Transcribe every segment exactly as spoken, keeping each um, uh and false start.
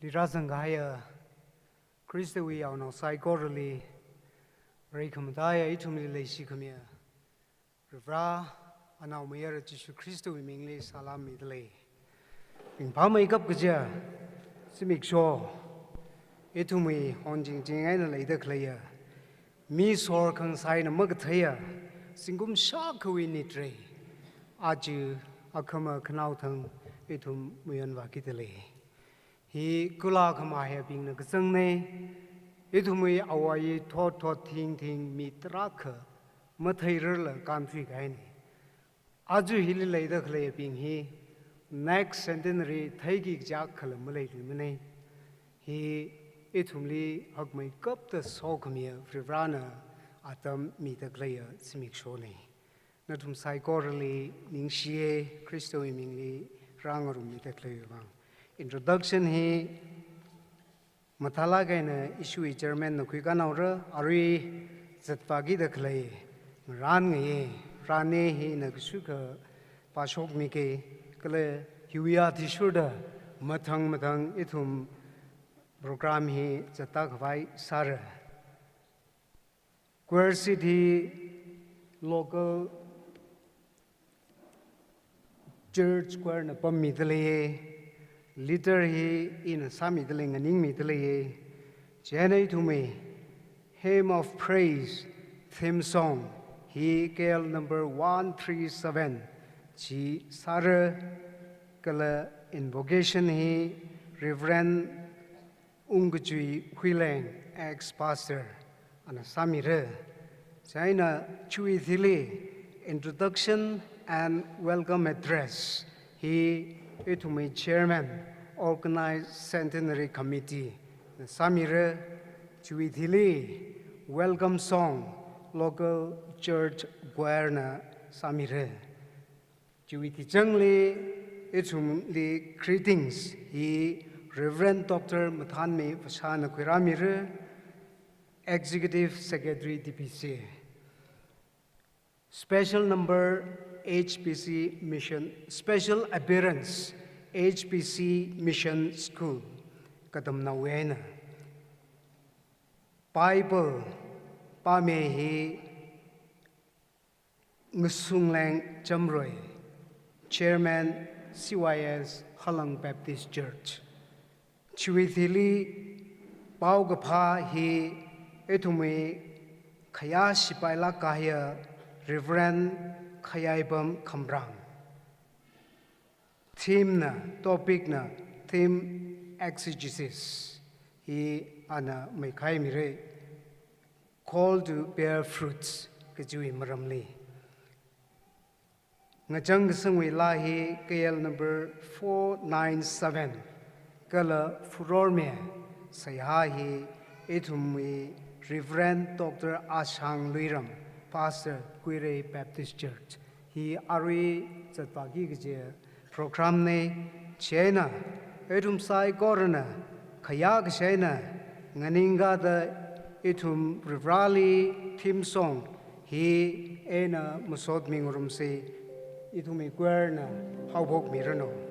Li rāzangkahaiya Khristawui yaonao saikorali, rai khamataiya ithumli leishi khamiya Varivara, Anaomayara Jishu Khristawui mingli salam midalei. Ringphāmeikap kaja zimiksho, ithumwui honchingching eina leida khaleiya, mi sor khangasaina makatheiya zingkum shākhawui nitrei, aja akhama khanaothang ithum mayonvākidalei. Hi kula khamahebingna kazangnei, ithumwui awai thot thot thing thing mi tarākha matheirarla kānthuikahainei. Aja hili leida khaleibing hi next centenary theiki kachak khala maleiluimanei. Hi ithumli hakmeikapta sokhamiya Varivarana atam mida khaleiya zimikshonei. Nathum saikorali ningshiya, Khristawui mingli rāngarummida khaleiwui vang. Introduction hi mathālāk eina ishiwui chairman na khuikānhaora, arui zatvākida khalei ngarān ngayei, rānei hi ina kashukha pāshokmikei, kala hiwui athishurda mathang mathang ithum program hi zatda khavai sāra. Choir seat hi local church choir na pammidalei, leader hi ina sāmidalei, nganingmidalei. Chieina ithumwui Hymn of Praise, theme song hi K L number one three seven chi sāra, kala invocation hi Reverend Ungkachui Huileng, ex-pastor, ana sāmira. Chieina chiwui thili introduction and welcome address hi ithumwui chairman, Organized Centenary Committee na sāmira. Chiwui thili welcome song local church choir na sāmira. Chiwui tichangli ithumli greetings hi Reverend Doctor Mathanmi Vasha na khuirāmira, Executive Secretary D P C. Special number H B C Mission, special appearance H B C Mission School katamnaowui eina. Bible pāmi hi Ngasungleng Chamroi, Chairman C Y S Halang Baptist Church. Chiwui thili paokaphā hi ithumwui khayā shipailāk kahaiya Reverend Khayaipam Khamrang. Theme na, topic na, theme exegesis hi ana meikhai mira, Call to Bear Fruits kajiwui maramli. Ngachang kasangwui laa hi K L number four nine seven, kala Furorme seihā hi ithumwui Reverend Doctor Ashang Luiram, Pastor, Kuirei Baptist Church. Hi arui zatvāki kaji program nei. Chieina ithum saikorana khayā kashaina nganingkada ithum Varivarali theme song hi eina masot mingarumsa. Ithumwui choir na haophokmiranu.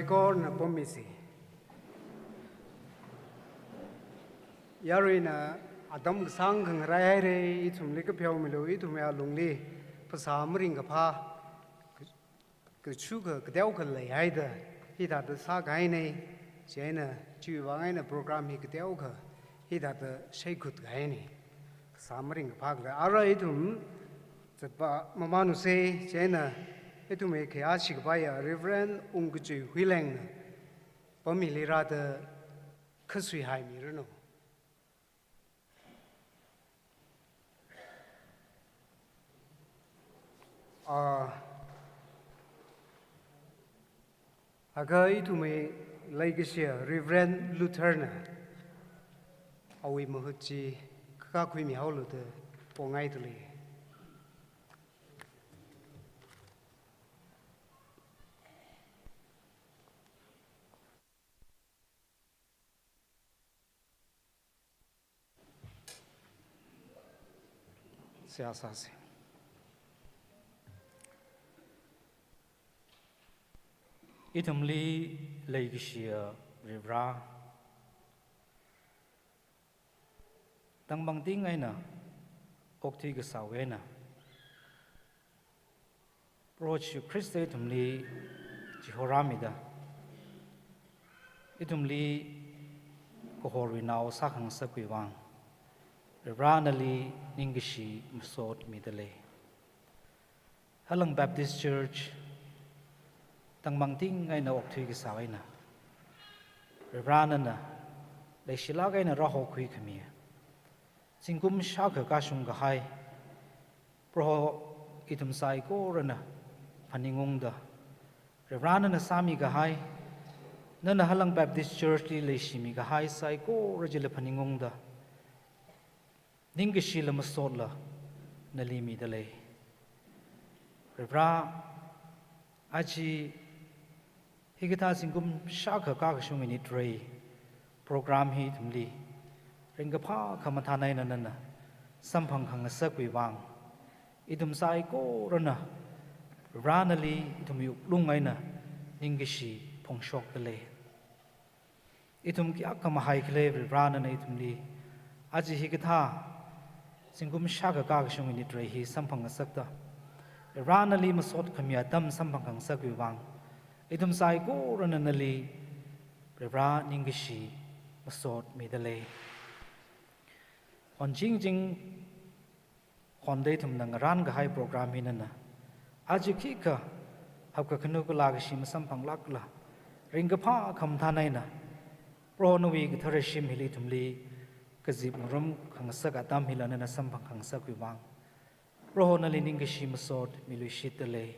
Korna pomisi. Yaruina atam kasāng khangarai haira, ithumli kapheomilu, ithumwui alungli phasā maringkaphā, kachu ka kateokha leihaida, hithāda sākahaina, chieina chiwui vang eina program hi kateokha hithāda shaikhut kahaina. Phasā maringkaphā kala, ara ithum zatpa mamanuse, chieina ithumwui khayāshi kapaiya Reverend Ungkachui Huilengna pamili rāda khasuihaimi ranu. Ah, akha ithumwui leikashiya Reverend Lutherna awui mahut chi kakhuimihaolu da pongaidalei. Seihā sāsa. Ithumli leikashiya Varivara, tangmangting eina okthui kasāwui eina Proho Jishu Khrista ithumli chihorāmida, ithumli kahorwui nao sākhangasakwui vang, Varivara nali ningkashi masot midalei. Halang Baptist Church tangmangting eina okthui kasā eina, Varivara nana leishilāk eina rāhokhuikhamiya, zingkum shākha kashung kahai, Proho ithum saikorana phaningungda, Varivara nana sāmikahai, nana Halang Baptist Church li leishimikahai saikora chila phaningungda, ningkashila masotla nali midalei. Varivara, aja hikathā zingkum shākha kakashungwui nitrei program hi ithumli ringkaphā khamathān eina nana samphangkhangasakwui vang, ithum saikorana Varivara nali ithumwui wuklung eina ningkashi phongshokdalei. Ithum kayākha mahaikhala Varivara nana ithumli aja hikathā zingkum shākha kakashungwui nitrei hi samphangngasakta, Varivara nali masot khami atam samphangkhangasakwui vang, ithum saikorana nali Varivara ningkashi masot midalei. Honchingching honda ithumna ngarānkahai program hi nana aja khikha hapkakhanu kala kashi masamphanglākla, ringkaphā khamathān eina Proho nawui kathara shim hili ithumli kazip ngarumkhangasak atam hila nana samphangkhangasakwui vang, Proho nali ningkashi masot miluishitdalei.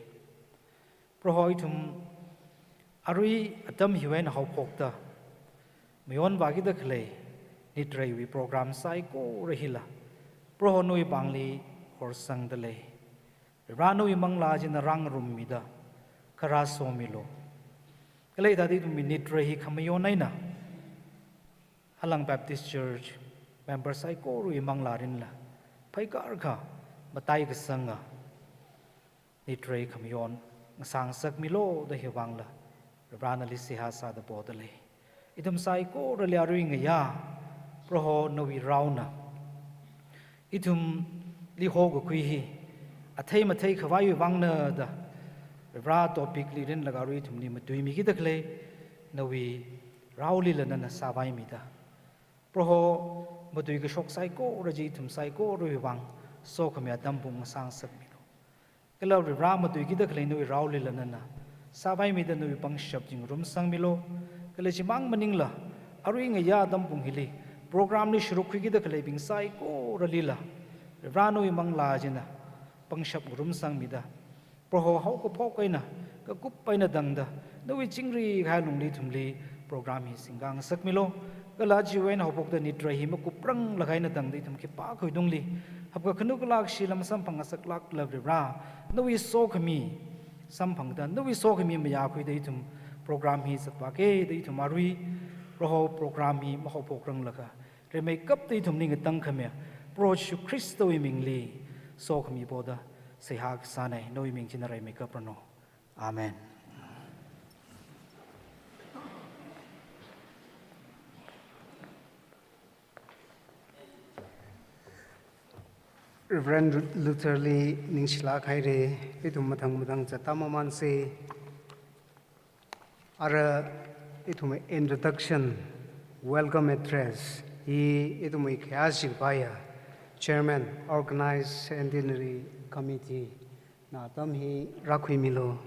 Proho, ithum arui atam hiwui eina haophokta mayonvākida khalei nitreiwui program saikora hila Proho nawui pāngli horsangdalei. Varivara nawui manglā china rāngarummida kharā somilu. Kala hithāda ithumwui nitrei hi khamayon eina Halang Baptist Church member saikorawui manglā rinla phaikārkha mataikasanga nitrei khamayon ngasāngasakmilu da hiwui vangla Varivara nali seihā sāda podalei. Ithum saikorali arui ngayā Proho nawui raona ithumli hokakhui hi athei matheikhavaiwui vangna da Varivara topic li rinlaga arui ithumli matuimikida khalei nawui raolila nana sāvaimida, Proho, matuikashok saikora chi ithum saikorawui vang sokhami atam pung ngasāngasakmilu. Kala Varivara, matuikida khalei nawui raolila nana sāvaimida nawui pangshap chi ngarumsangmilu. Kala chimang maningla arui ngayā atam pung hili program li sharuk khuikida khaleibing saikoralila Varivara nawui manglā china pangshap ngarumsangmida, Proho, haokaphok eina kakup eina tangda nawui chingri kahai lungli ithumli program hi singkhangasakmilu. Kala chiwui eina haophokta nitrei hi makupranglāk eina tangda ithum khipākha tungli hapkakhanu kala kashila masamphangngasaklākla Varivara, nawui sokhami samphangda, nawui sokhami mayākhuida ithum program hi zatvākida ithum arui Proho program hi mahaophokranglakha rimeikapta ithumli ngatangkhamiya Proho Jishu Khristawui mingli sokhami poda seihā kasāna. Nawui ming china rimeikap ranu. Amen. Reverend Luther li ningshilāk haira, ithum mathang mathang zatda mamansa. Ara ithum introduction, welcome address hi ithum khayāshi kapaiya Chairman, Organized Centenary Committee na atam hi rākhuimilu.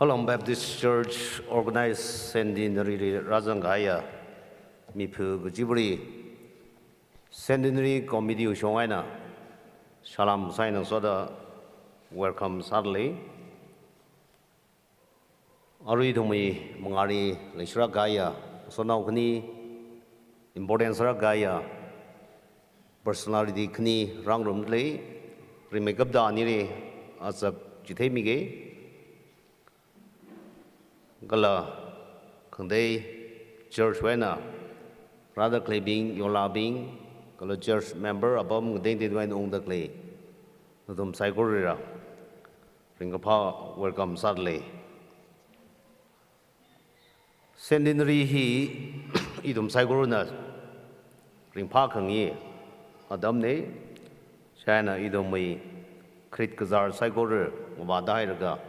Halong Baptist Church Organized Centenary li rāzangkahaiya miphu kachivali Centenary Committee wui shong eina salam sāngasoda welcome sādalei. Arui ithumwui mangāli leishilāk kahaiya, sonao khani important sālāk kahaiya, personality khani rāngarumdalei, rimeikapta anili azak chitheimige, kala khangatei church wui eina rāda khaleibing, yonglābing, kala church member apam ngatei ngateiwui eina ungda khalei nathum saikorali ringkaphā welcome sādalei. Centenary hi ithum saikorana ringphā khangayi atamna, chieina ithumwui kharit kazār saikora ngavāda hailaga,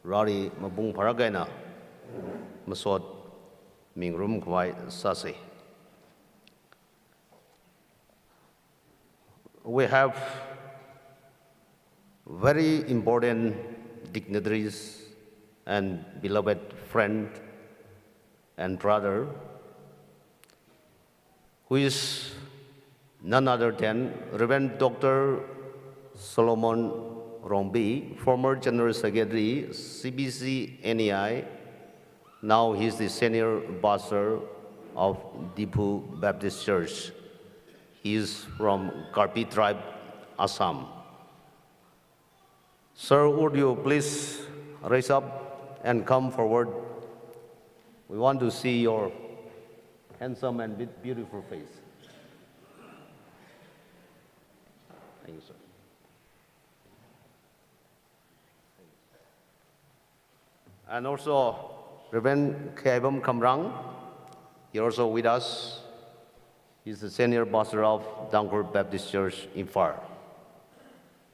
Vareli mapung phālāk eina masot mingarum khavai sāsa. We have very important dignitaries and beloved friend and brother, who is none other than Reverend Doctor Solomon Rongpi, former General Secretary, C B C N E I, now he is the senior pastor of Diphu Baptist Church. He is from Karbi tribe, Assam. Sir, would you please rise up and come forward? We want to see your handsome and be-, beautiful face. Thank you, sir. And also, Reverend Khayaibam Khamrang, he also with us. He's the senior pastor of Tangkhul Baptist Church, Imphal.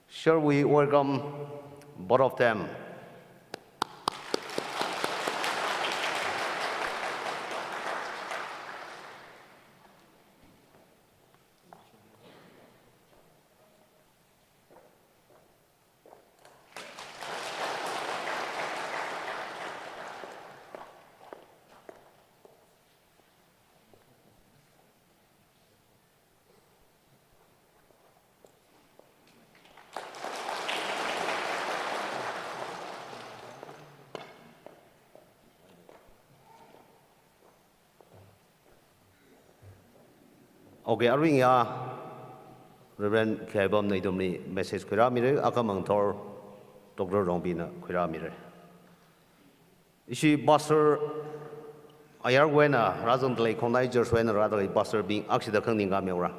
Shall we welcome both of them? Okay, aruiya Reverend Khayaibamna ithumli message khuirāmira, akhamang thor Doctor Rongpina khuirāmira. Ishi pastor ayarwui eina rāzangda khalei, Khongnai Church wui eina rāda khalei pastor bing akshida khanganing kamihaora.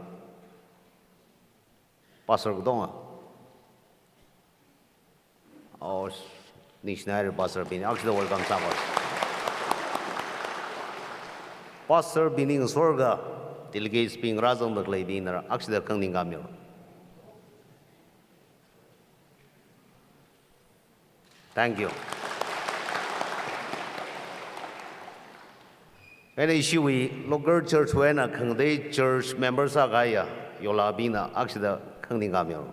Pastor katonga. Oh, ningshinaira pastor bing, akshida welcome sākora. Pastor bing ningshorga delegates bing rāzangda khaleibingna akshida khanganing kamihaora. Thank you. Eina ishiwui local church wui eina khangatei church member sākahaiya yonglābingna akshida khanganing kamihaora.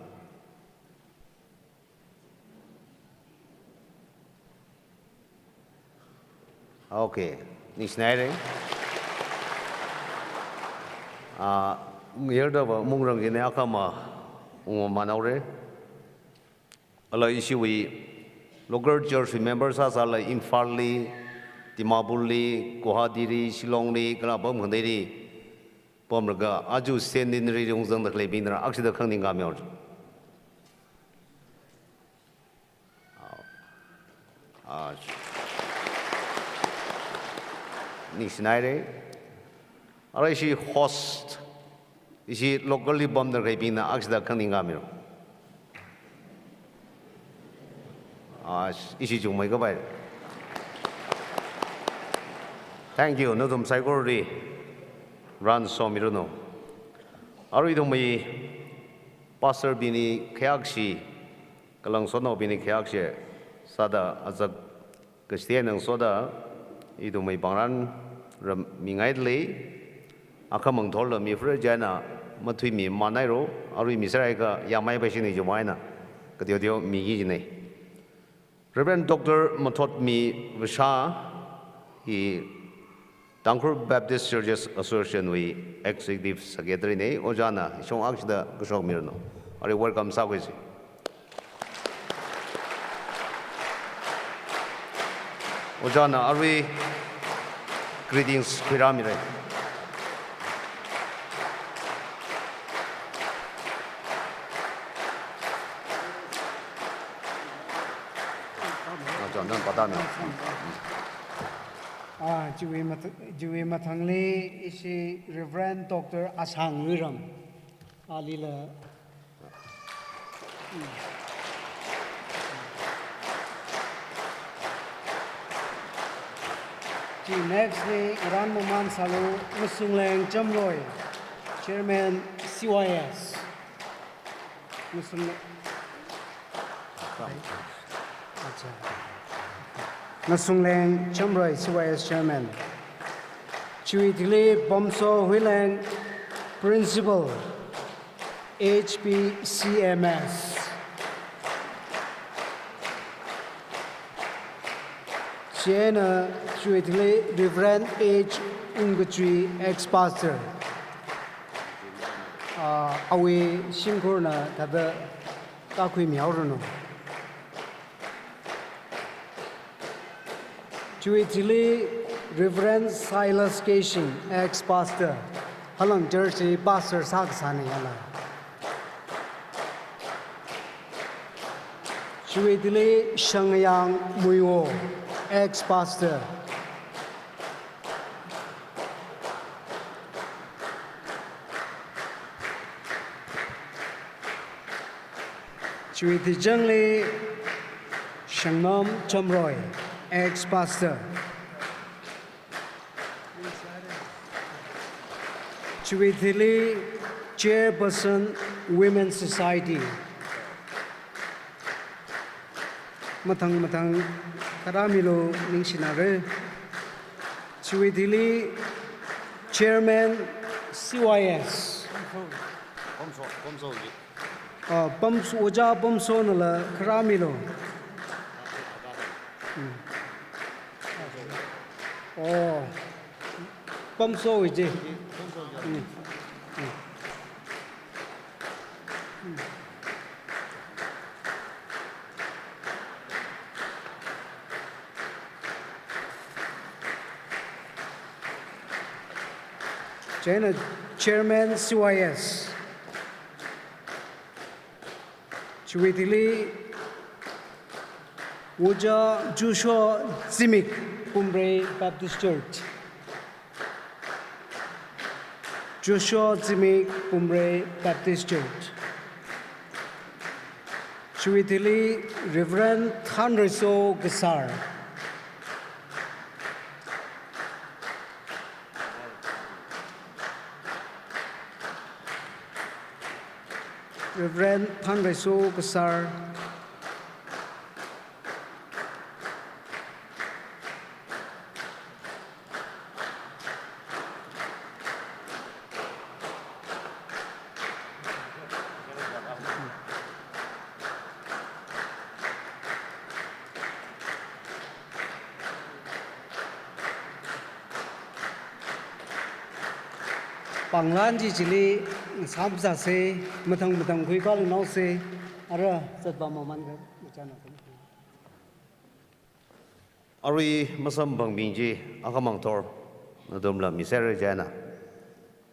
Okay, ningshinaira. Ah, ngayarda va mungrang kine akhama ungmamānhaora. Ala ishiwui local church member sāsāla Imphalli, Dimapurli, Guwahatili, Shillongli, kala apam khangateili pamlaga aja Centenary li ungzangda khaleibingna akshida khanganing kamihaora. Ah, ningshinaira. Ara ishi host, ishi locally pamda khaleibingna akshida khanganing kamihaora. Ah, ishi chungmei kapai. Thank you, nathum saikorali. Ran somiranu. Arui ithumwui pastor bingli khayākashi, kala ngasotnaobingli khayākashi sāda azak kashitenang soda, ithumwui pāngran ram mingaidalei, akhamang thorla mifra jaina, mathuimi manairo, arui miserhaikha yāmei paishini jumaina, kateoteo miki jinei. Reverend Doctor Mathotmi Vasha, hi Tangkhul Baptist Churches Association wui Executive Secretary nei, ojāna ishong akshida kashokmiranu. Arui welcome sākhuisi. Ojāna arui greetings khuirāmira. Ah, chiwui math-, chiwui mathangli ishi Reverend Doctor Asang Luiram. Alila. Chi next li ngarān maman sālu Ngasungleng Chamroi, Chairman C Y S. Ngasungle-, Acha. Ngasungleng Chamroi, C Y S Chairman. Chiwui thili Pamso Huileng, Principal, H P C M S. Chieina chiwui thili Reverend H Ungkachui, ex-pastor. Ah, awui shimkhurna thāda tākhuimihaoranu. Chiwui thili Reverend Silas Keishing, ex-pastor, Halang Church li pastor sākasāna yala. Chiwui thili Shangayang Muiwo, ex-pastor. Chiwui thili changli Shangnom Chamroi, ex-pastor. Chiwui thili Chairperson, Women Society. Mathang mathang kharāmilu ningshinare. Chiwui thili Chairman C Y S. Pamso, Pamso ji. Ah, Pamso, Ojā Pamsonala kharāmilu. Hmm. Oh. Pamso ji. Hmm. Hmm. Hmm. Chieina Chairman C Y S. Chiwui thili Ojā Joshua Zimik, Pumrei Baptist Church. Joshua Zimik, Pumrei Baptist Church. Chiwui thili Reverend Thanreiso Kasar. Reverend Thanreiso Kasar. Pānglan chi chili samsāse, mathang mathang khuikāluinaose, ara zatpam maman kha, machana. Arui masamphangmi chi akhamang thor, nathumla miser jaina,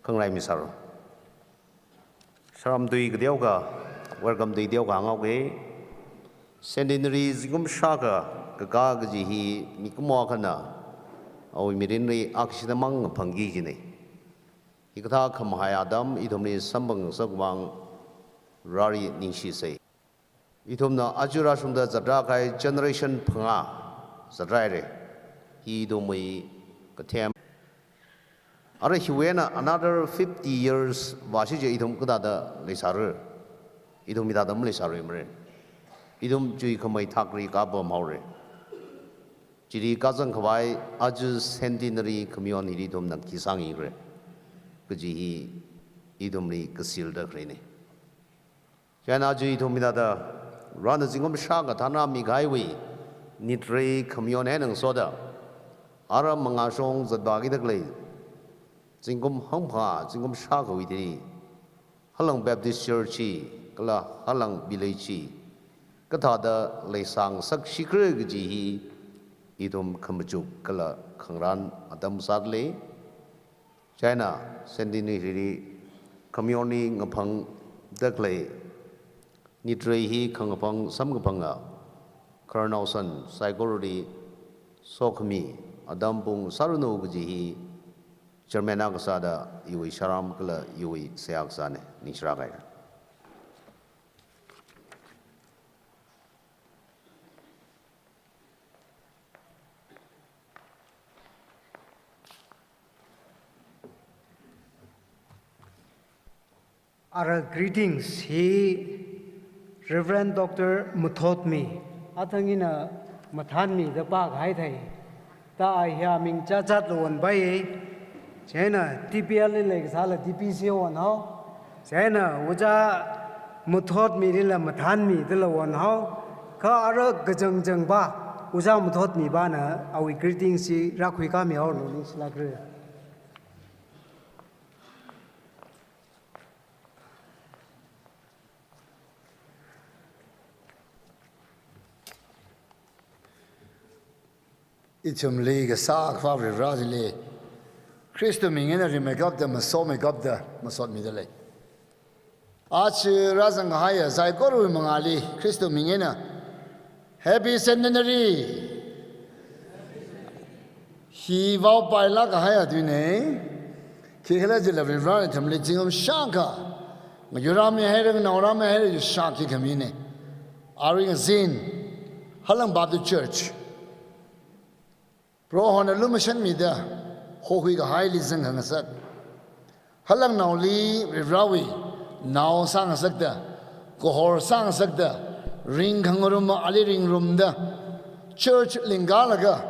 khanglai misāro. Salam tui kateokha, welcome tui teokha ngaoke. Centenary zingkum shākha kakā kaji hi mikumo akhana awui mirinli akshida mang phangki kajina. Hikathā khamahai atam ithumli samphang ngasakvang Vareli ningshisei. Ithumna aja rāshungda zatrā kahai generation phangā zatrāhaira. Hi ithumwui kathem. Ara hiwui eina another fifty years vāshi chiakha ithum kathāda leisāra? Ithum hithāda maleisāra mara. Ithum chuikhamei thakli kapam haora. Chili kazang khavai aja centenary khamayon hili ithumna khi sāngaikhala kaji hi ithumli kasilda khaleina. Chieina aja ithum hithāda Varena zingkum shākha thānrāmi kahaiwui nitrei khamayon eina ngasoda ara mangāshong zatvākida khalei zingkum hangphangā, zingkum shākhawui thili Halang Baptist Church hi kala Halang Village hi kathāda leisāngasakshikhala kaji hi ithum khamachuk kala khangarān atam sāda lei. Chieina centenary hili khamayonli ngaphangda khalei nitrei hi khangaphang samkaphanga khararnaosan saikorali sokhami atam pung sāranu kaji hi chairman akha sāda iwui sāram kala iwui seihā kasāna. Ningshirākahai. Ara greetings hi Reverend Doctor Mathotmi, athang ina Mathanmi da pākahai thei. Ta a hi aming chachat lo wonpai. Chieina T P L li leikasāla T P C won hao. Chieina Ojā Mathotmilila Mathanmi dala won hao. Kha ara kachangchang pa, Ojā Mathotmi pana awui greetings chi rākhuikāmi haolu, ningshilākra. Ithumli kasā Akhava Vareli Kristu ming eina rimeikapta, masomeikapta masotmida lei. Aja rāzang kahaiya saikorawui mangāli Kristu ming eina Happy Centenary! Hi vaopailāk kahaiya tuina. Khikhalajila Varena ithumli zingkum shākha ngayurrāmi haira, nganaorāmi haira, yuishāki khamina. Arui ngazin Halang Baptist Church Prohona lumashanmida hokhui kahaili zangkhangasak, Halangnaoli Varewui nao sāngasakta, kahor sāngasakta, ringkhangarum ali ringrumda, church lingkalaga,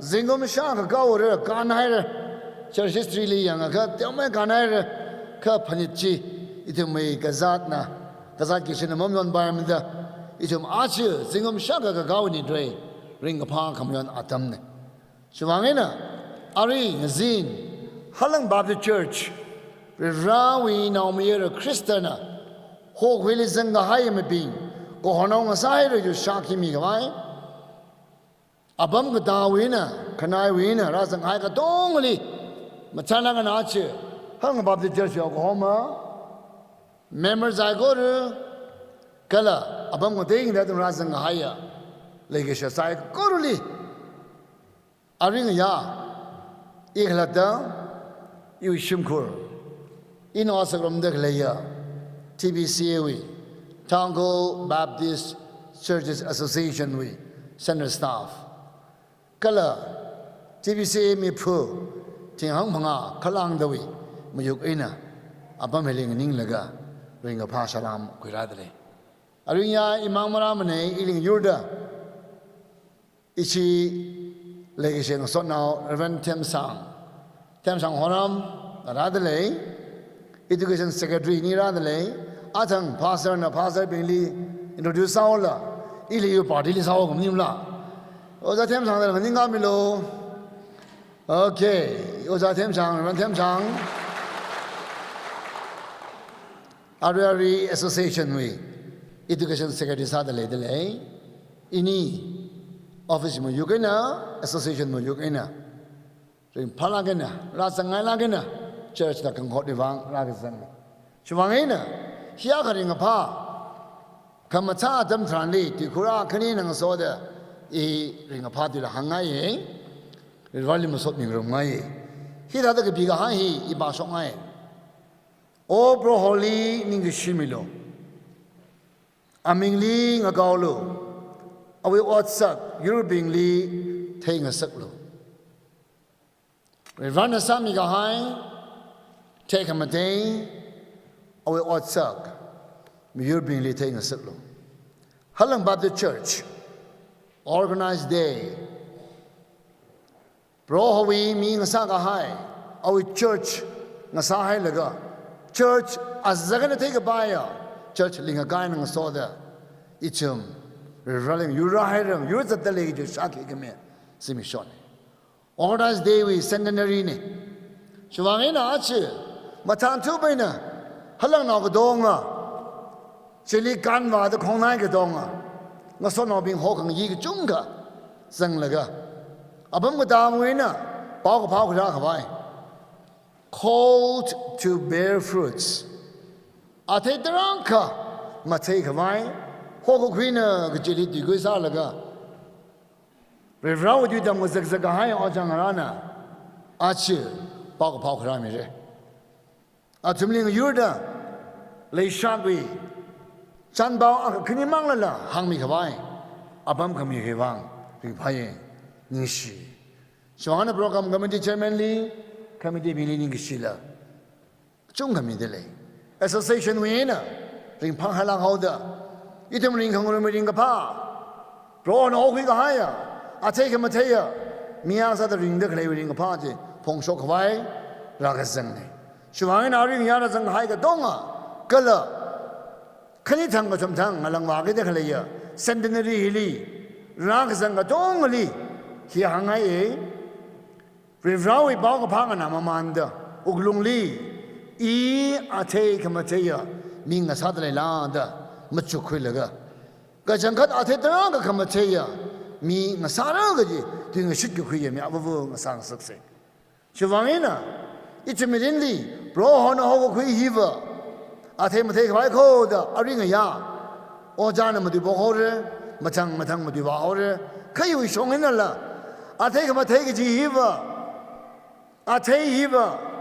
zingkum shākha kaora, kānhaira, church history li yangakha teomeikha kānhaira, kha phanit chi ithumwui kazatna, kazat kashina mamayonpaimada, ithum aja zingkum shākha kakao nitrei ringkaphā khamayon atamna. Chiwuivang eina, arui ngazin Halang Baptist Church, Varewui naomayara Khristana hokhuili zangkahai mibing, kahornao ngasāhaira yuishāki mikhavai, apam katawui eina, khanaiwui eina rāzanghai katongali, mathālāk eina aja Halang Baptist Church yao kahoma, member saikora, kala apam kateida athum rāzanghaiya leikashi saikorali, arui ngayā, i khalatta, iwui shimkhur, ina asak romda khaleiya T B C A wui, Tangkhul Baptist Churches Association wui central staff, kala T B C A miphu thing hangphangā khalangdawui mayuk eina apam hili nganinglaga ringkaphā salām khuirāda lei. Arui ngayā imang marāmana, ili ngayurda ishi leikashi ngasotnao Reverend Themsang, Themsang Horam rāda lei, Education Secretary ni rāda lei, athang pastor na pastor bingli introduce sāhaola, ili iwui party li sāhao khamaningla. Ojā Themsang dala nganingkāmilu. Okay, Ojā Themsang, Reverend Themsang. Arui arui association wui Education Secretary sāda leida lei. Ini office mayuk eina, association mayuk eina, ringphālāk eina, rāzangngailāk eina, church da khanghotwui vang rākazang. Chiwuivang eina, hiyākha ringkaphā khamathā atam tharanli, tuikhur akha anina ngasoda, i ringkaphā tuila hāngngaiya, Vareli masotmi ngarumngaiya. Hithāda kapikahai hi i pāshokngai. O Proholi ningkashimilu. Amingli ngakaolu, awui otsak yurbingli theingasaklu. Varivarana sāmikahai theikhamatei, awui otsak miyurbingli theingasaklu. Halang Baptist Church, organized day. Prohowui mi ngasākahai, awui church ngasāhailaga, church azakana theikapaiya church lingkakai eina ngasoda, ithum Varivarali yurrāhaira, yurzatda lei kaji shākhi khami zimiksho. Organized day wui centenary na. Chiwuivang eina aja mathānthup eina halangnao katonga, chili kanvāda khongnai katonga, ngasotnaobing hokhangayi kachungkha zanglaga, apam katamwui eina paokaphā khuirākhavai, called to bear fruits. Athei tarākha matheikhavai hokakhuina kajili tuikui sālaga, Varivarawui tui tamkazakzak kahai ojā ngarāna aja paokaphā khuirāmira. Athumli ngayurda leishatwui chānpao akha khani manglala hāngmikhavai apam khami hiwuivang ringphāya, ningshi. Chiwuivang eina program committee chairman li, committee bingli ningkashila chungkha mida lei. Association wui eina ringphāhailāk haoda, ithum ringkhangarum ringkaphā, Prohona hokhuikahaiya athei khamatheiya mi akha sāda ringda khaleiwui ringkaphā chi phongshok khavai rākazangna. Chiwuivang eina aring yāra zangkahai katonga, kala khani thang kathum thang ngalāngvākida khaleiya centenary hili rākazang katongali hi hāngngaiya. Varivarawui paokaphā nganāmamānda wuklungli, i athei khamatheiya mi ngasāda leila da machukkhuilaga, kachangkhat athei tarākha khamatheiya mi ngasāra kaji tuingashit kakhuiya mi avāva ngasāngasaksa. Chiwuivang eina ithum mirinli Prohona hokakhui hiva athei matheikhavai kho da aring ayā ojāna matuipok haora, mathang mathang matuivā haora. Kha iwui shong einala athei khamathei kaji hiva, athei hiva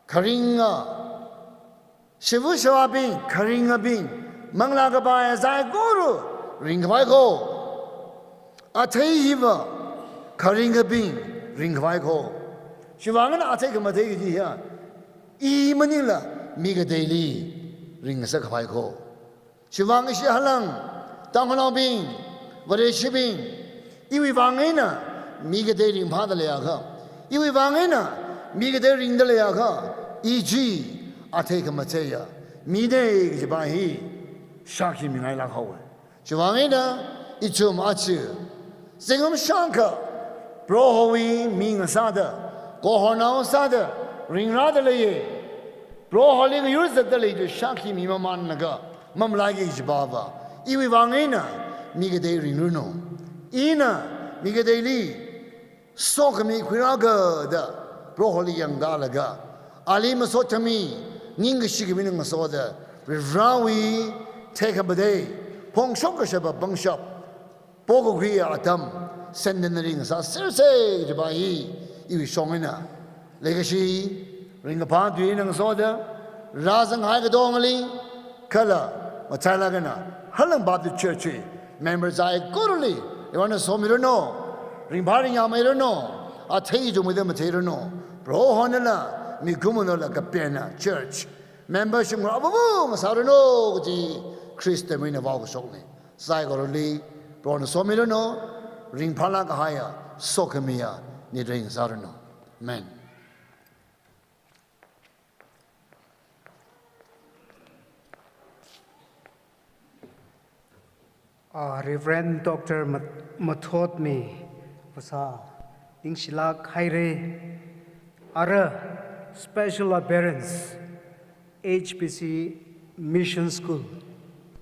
kharinga, shivu shivābing, kharingabing, manglā kapai saikora ringkhavai kho. Athei hiva kharingabing ringkhavai kho. Chiwuivang eina athei khamathei kaji hiya i maningla mi kateili ringngasak khavai kho. Chiwuivang ishi halang Tangkhulnaobing, Vareshibing, iwui vang eina mi katei ringphāda leiakha, iwui vang eina mi katei ringda leiakha, i chi athei khamatheiya mina kajipa hi shākhi mingailāk haowa. Chiwuivang eina ithum aja zingkum shākha Prohowui mi ngasāda, kahornao sāda ringrāda leiya. Proholi ngayur zatda lei da shākhi mimamānlaga mamalaiki kajipava, iwui vang eina mi katei ringranu. Ina mi kateili sokhami khuirāka da Proholi yangkalaga, ali masot khami, ningkashi khami ngasoda, Varivarawui tekhamatei, phongshok kashapa pangshap pokakhuiya atam centenary ngasāsersa kajipa hi iwui shong eina leikashi, ringkaphā tui eina ngasoda rāzanghai katongali, kala mathālāk eina Halang Baptist Church wui member saikorali Varivarana somiranu, ringphā ringyāmeiranu, athei chungmeida matheiranu, Prohonala mikumonala kapianna church membership ngarā avāva ngasāranu kaji Khristawui mina vaokashokna. Saikorali Prohona somiranu, ringphālāk kahaiya, sokhamiya nit ringasāranu. Amen. Ah, Reverend Doctor Mat-, Mathotmi Vasā, ningshilāk haira. Ara special appearance, H B C Mission School,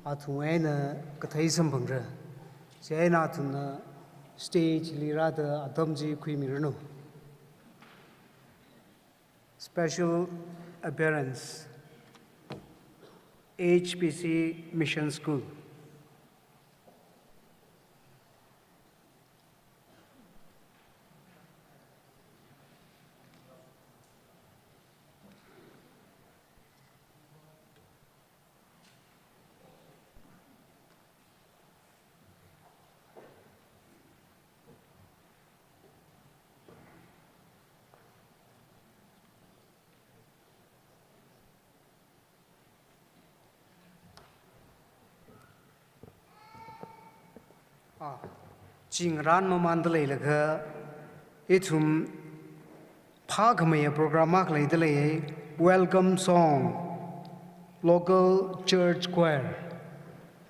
athum eina kathei samphangra. Chieina athumna stage li rāda atam chi khuimiranu. Special appearance, H B C Mission School. Ah, chingran mamanda leilaga, ithum phākhameiya program akha leida lei, welcome song, local church choir.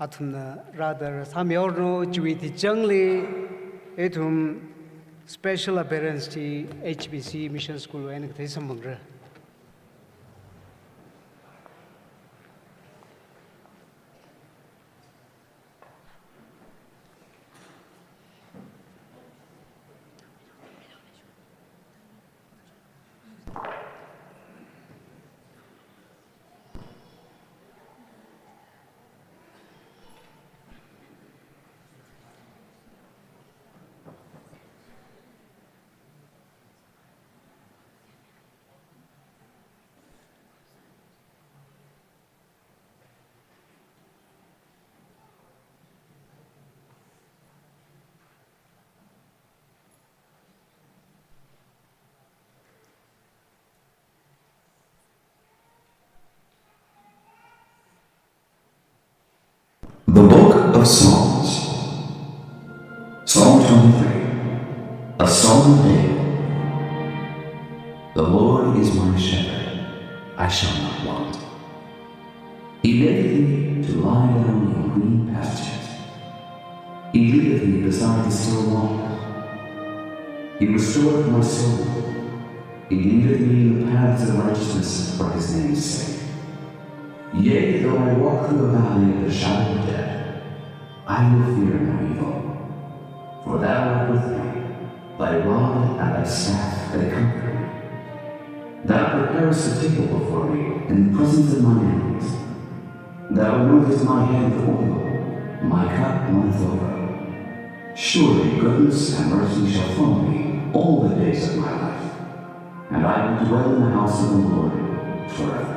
Athumna rāda rāsāmihaoranu, chiwui theichangli, ithum special appearance chi H B C Mission School wui eina kathei samphangra. The Book of Psalms. Psalm twenty-three, a psalm of David. The Lord is my shepherd, I shall not want. He maketh me to lie down in green pastures. He leadeth me beside the still waters. He restoreth my soul. He leadeth me in the paths of righteousness for his name's sake. Yea, though I walk through a valley of the shadow of death, I will fear no evil. For thou art with me, thy rod and thy staff, they comfort me. Thou preparest a table before me in the presence of mine enemies. Thou anointest my head with oil, my cup runneth over. Surely goodness and mercy shall follow me all the days of my life, and I will dwell in the house of the Lord forever.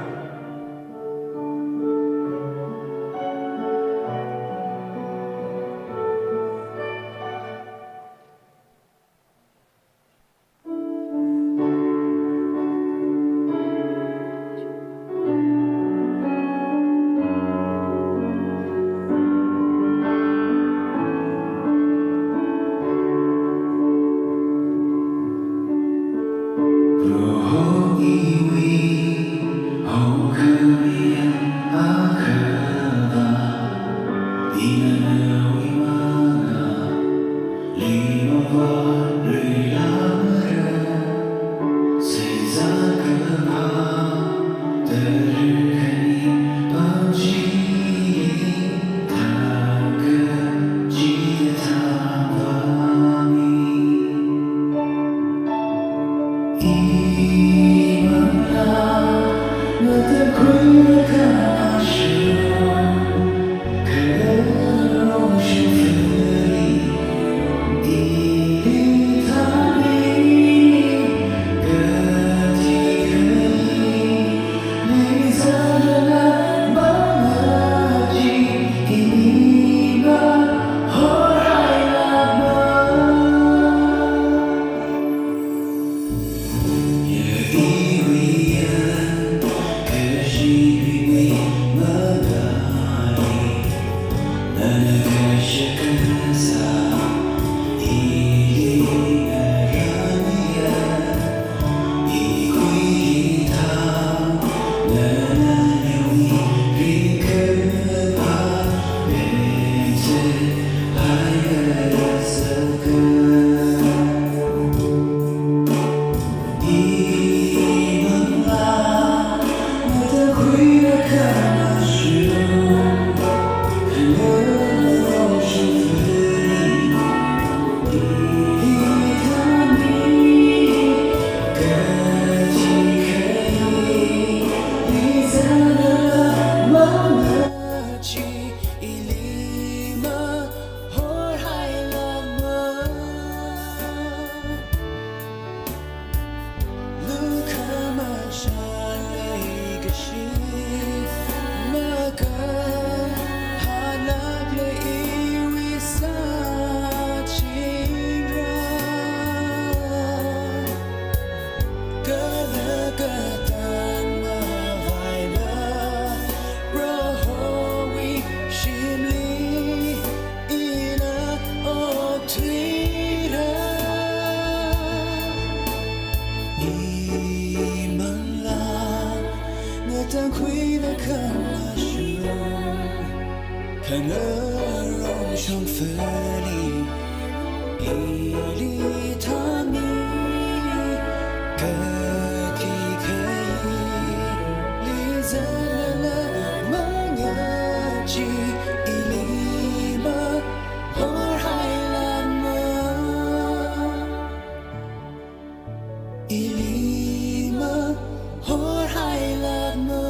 Khangarong shongfali ili thāmi, kathikali zala mangāchi, ili mahorhailatma, ili mahorhailatma.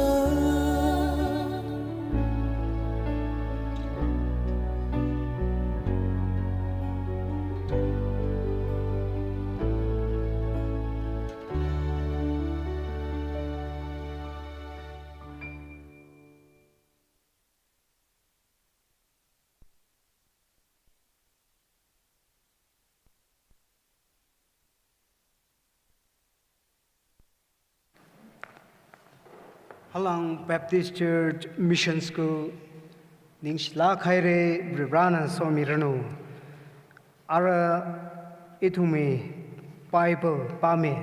Halang Baptist Church Mission School ningshilāk haira, Varivarana somiranu. Ara ithumwui Bible pāmi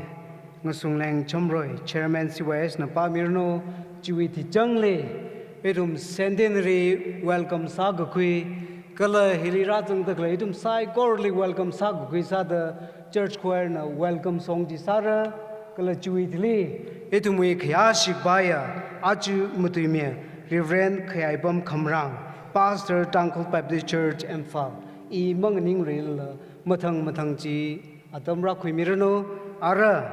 Ngasungleng Chamroi, Chairman C Y S na pāmiranu, chiwui tichangli ithum centenary welcome sākakhui, kala hili rāzangda khalei ithum saikorali welcome sākakhui sāda church choir na welcome song chi sāra, kala chiwui thili ithumwui khayāshi pāya aja matuimi Reverend Khayaipam Khamrang, Pastor, Tangkhul Baptist Church, Imphal, i manganingrila mathang mathang chi atam rākhuimiranu. Ara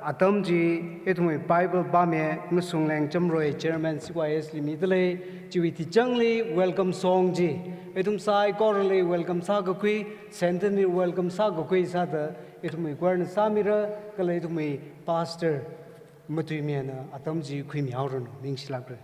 atam chi ithumwui Bible pāmi Ngasungleng Chamroi, Chairman C Y S li midalei, chiwui tichangli welcome song chi ithum saikorali welcome sākakhui, centenary welcome sākakhui sāda ithumwui choir na sāmira, kala ithumwui pastor matuimina atam chi khuimihaoranu, ningshilākra.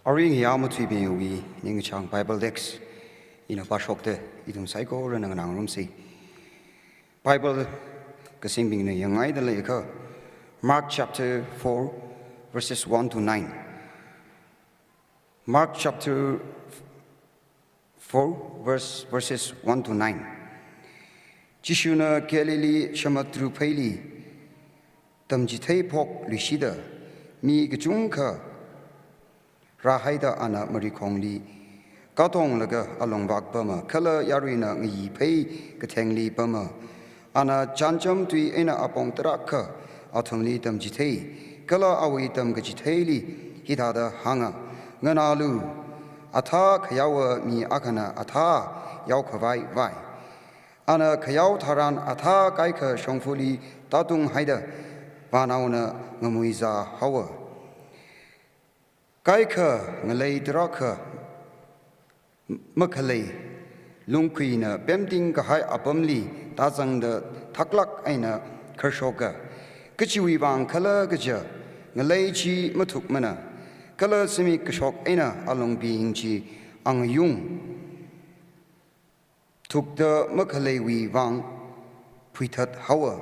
Arui ngayā matuibingwui ningkachāng Bible text ina pāshokta, ithum saikorana nganārumsa. Bible kasingbingna yangngaida leiakha, Mark chapter four, verses one to nine. Mark chapter four, verse, verses one to nine. Jishuna Galilee samudru pheili tamchithei phokluishida, mi kachungkha rāhaida ana marikhongli katonglaga alungvak pama, kala yaruina ngayi phei kathengli pama. Ana chānjam tui eina apong tarākha athumli tamchithei, kala awui tamkachitheili hithāda hānga, "Nganālu, athā khayaowa mi akhana athā yaokhavai vai. Ana khayao tharan athā kaikha shongfali tātunghaida vānaona ngamuizā haowa. Kaikha ngalei tarākha makhalei lungkhuina pemting kahai apamli tāzangda thaklāk eina kharshoka. Kachiwui vang khala kaja ngalei chi mathukmana, kala zimik kashok eina alungbing chi angayung thukta makhaleiwui vang phuithat haowa.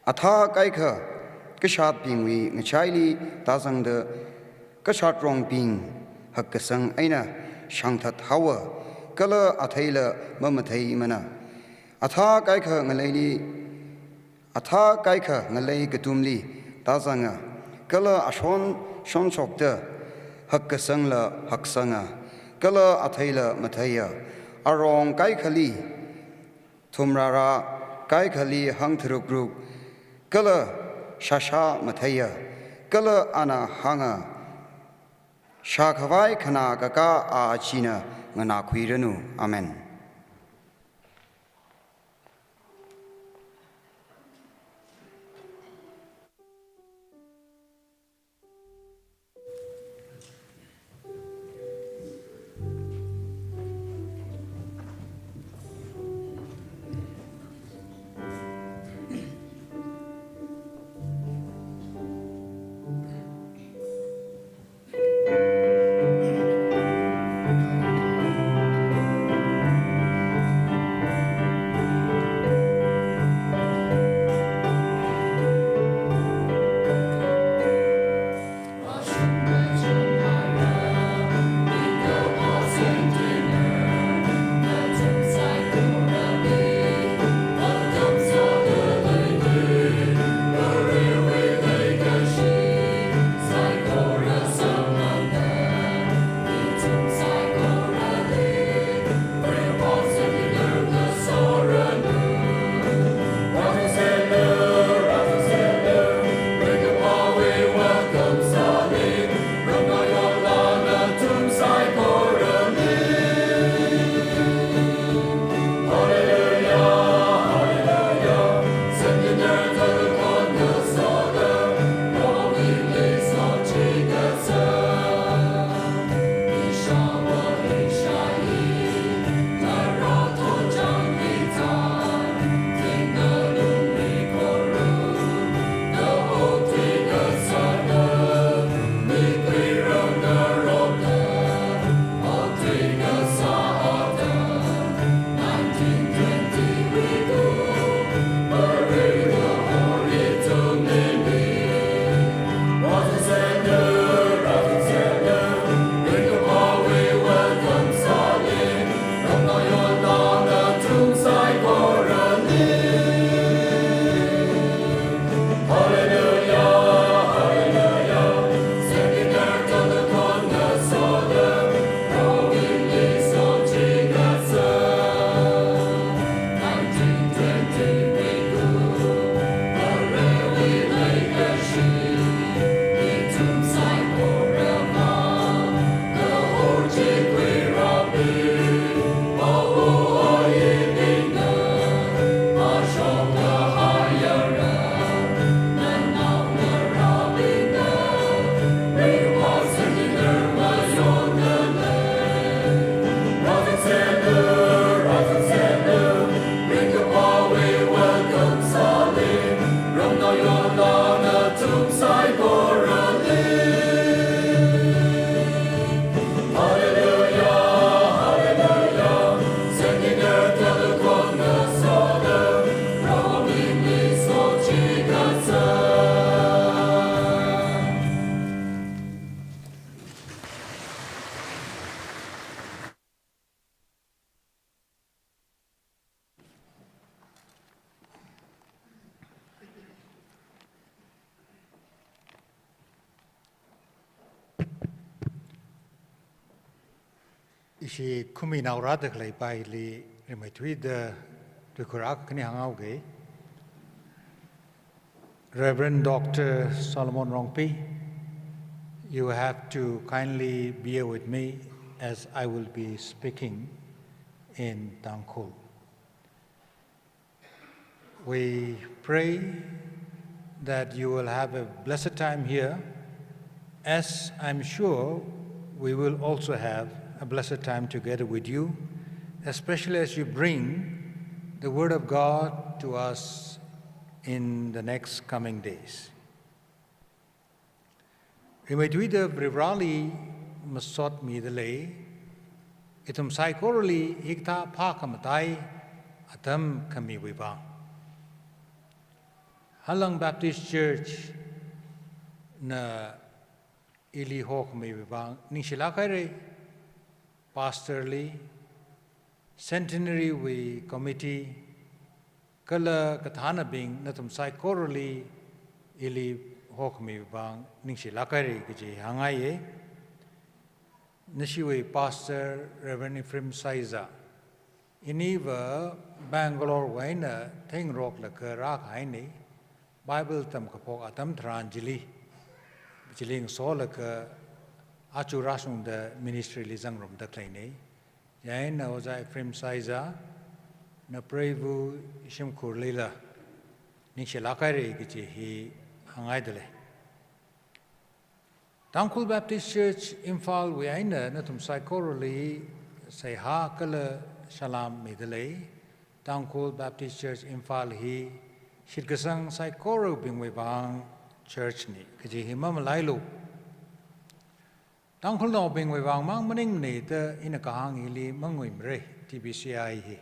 Athā kaikha kashatbingwui ngachaili tāzangda kashatrongbing hakkasang eina shāngthat haowa, kala atheila mamatheimana. Athā kaikha ngaleili, athā kaikha ngalei katumli tāzanga, kala ashon shonshokta hakkasangla haksanga, kala atheila matheiya. Arong kaikhali thumrara, kaikhali hangtharukruk, kala shāshā matheiya." Kala ana hānga, "Shākhavai khanā kakā achina nganākhuiranu." Amen. Chi khumi naora da khalei paili rimeithuida tuikhur akha khani hānghaoga. Reverend Doctor Solomon Rongpi, you have to kindly bear with me as I will be speaking in Tangkhul. We pray that you will have a blessed time here, as I'm sure we will also have a blessed time together with you, especially as you bring the Word of God to us in the next coming days. Rimeithuida Varivarāli masot mida lei, ithum saikorali hikathā phākhamatai atam khamiwui vang. Halang Baptist Church na ili hokhamiwui vang ningshilāk haira, pastor li, Centenary wui committee, kala kathānabing nathum saikorali ili hokhamiwui vang ningshilāk haira kaji hāngngaiya. Nashiwui Pastor Reverend Ephraim Saiza, iniva Bangalore wui eina theingaroklaga rākahaina, Bible tamkaphok atam tharan chili, chili ngasolaga aja rāshungda ministry li zangrumda khaleina. Chieina Ojā Ephraim Saiza, na preiva shimkhurlila ningshilāk haira kaji hi hāngngaida lei. Tangkhul Baptist Church Imphal wui eina nathum saikorali seihā kala salam mida lei. Tangkhul Baptist Church Imphal hi shitkasang saikorabingwui vang church na kaji hi mamalailu. Tangkhulnaobingwui vang mang maningmana da ina kahāng hili manguimara, T B C I hi.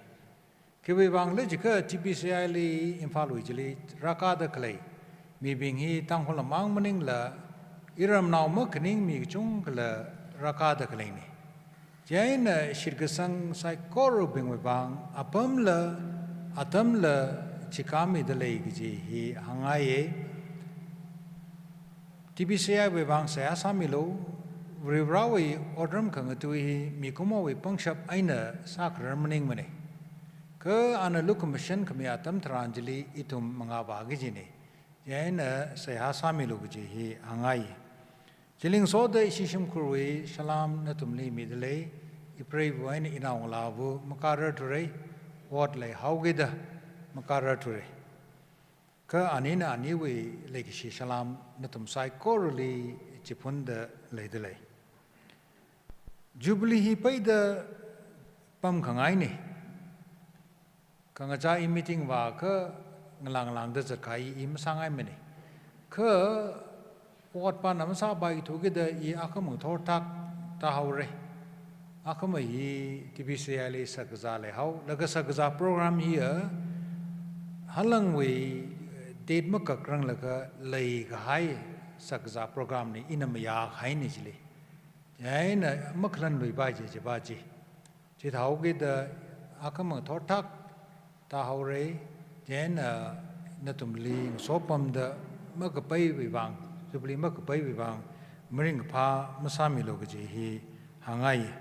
Khiwui vangla jiakha T B C I li Imphal wui chili rākada khalei mibing hi Tangkhulna mang maningla, iramnao makhaning mi kachungkhala rākada khaleina. Chieina shitkasang saikorabingwui vang apamla, atamla chikāmida lei kaji hi hāngngaiya. T B C I wui vang seihā sāmilu, Varivarāwui otram khangatui hi mikumowui pangshap eina sākharar maningmana. Kha ana lukhamashan khami atam tharan chili ithum mangāvā kajina. Chieina seihā sāmilu kaji hi hāngngai. Chili ngasoda ishi shimkhurwui salam nathumli mida lei, ipreiva eina inaongalāva makārarthura, ot leihaokida makārarthura. Kha anina aniwui leikashi salam nathum saikorali chiphunda leida lei. Jubilee hi peida pamkhangaina. Khangachā i meeting vākha ngalāng ngalāngda zatkahai i masāngaimana. Kha otpāna masāpaithu kida i akhama ngathor thak tāhaora. Akhama hi T B C I li shakzā leihao, laga shakzā program hiya halangwui date makakranglaga leikahai shakzā program na, ina mayākahaina chili. Chieina makhalanluipai chi, chipa chi. Chithāhaokida akhama ngathor thak tāhaora, chieina nathumli ngasopamda makapaiwui vang, Jubilee makapaiwui vang maringkaphā masāmilu kaji hi hāngngai.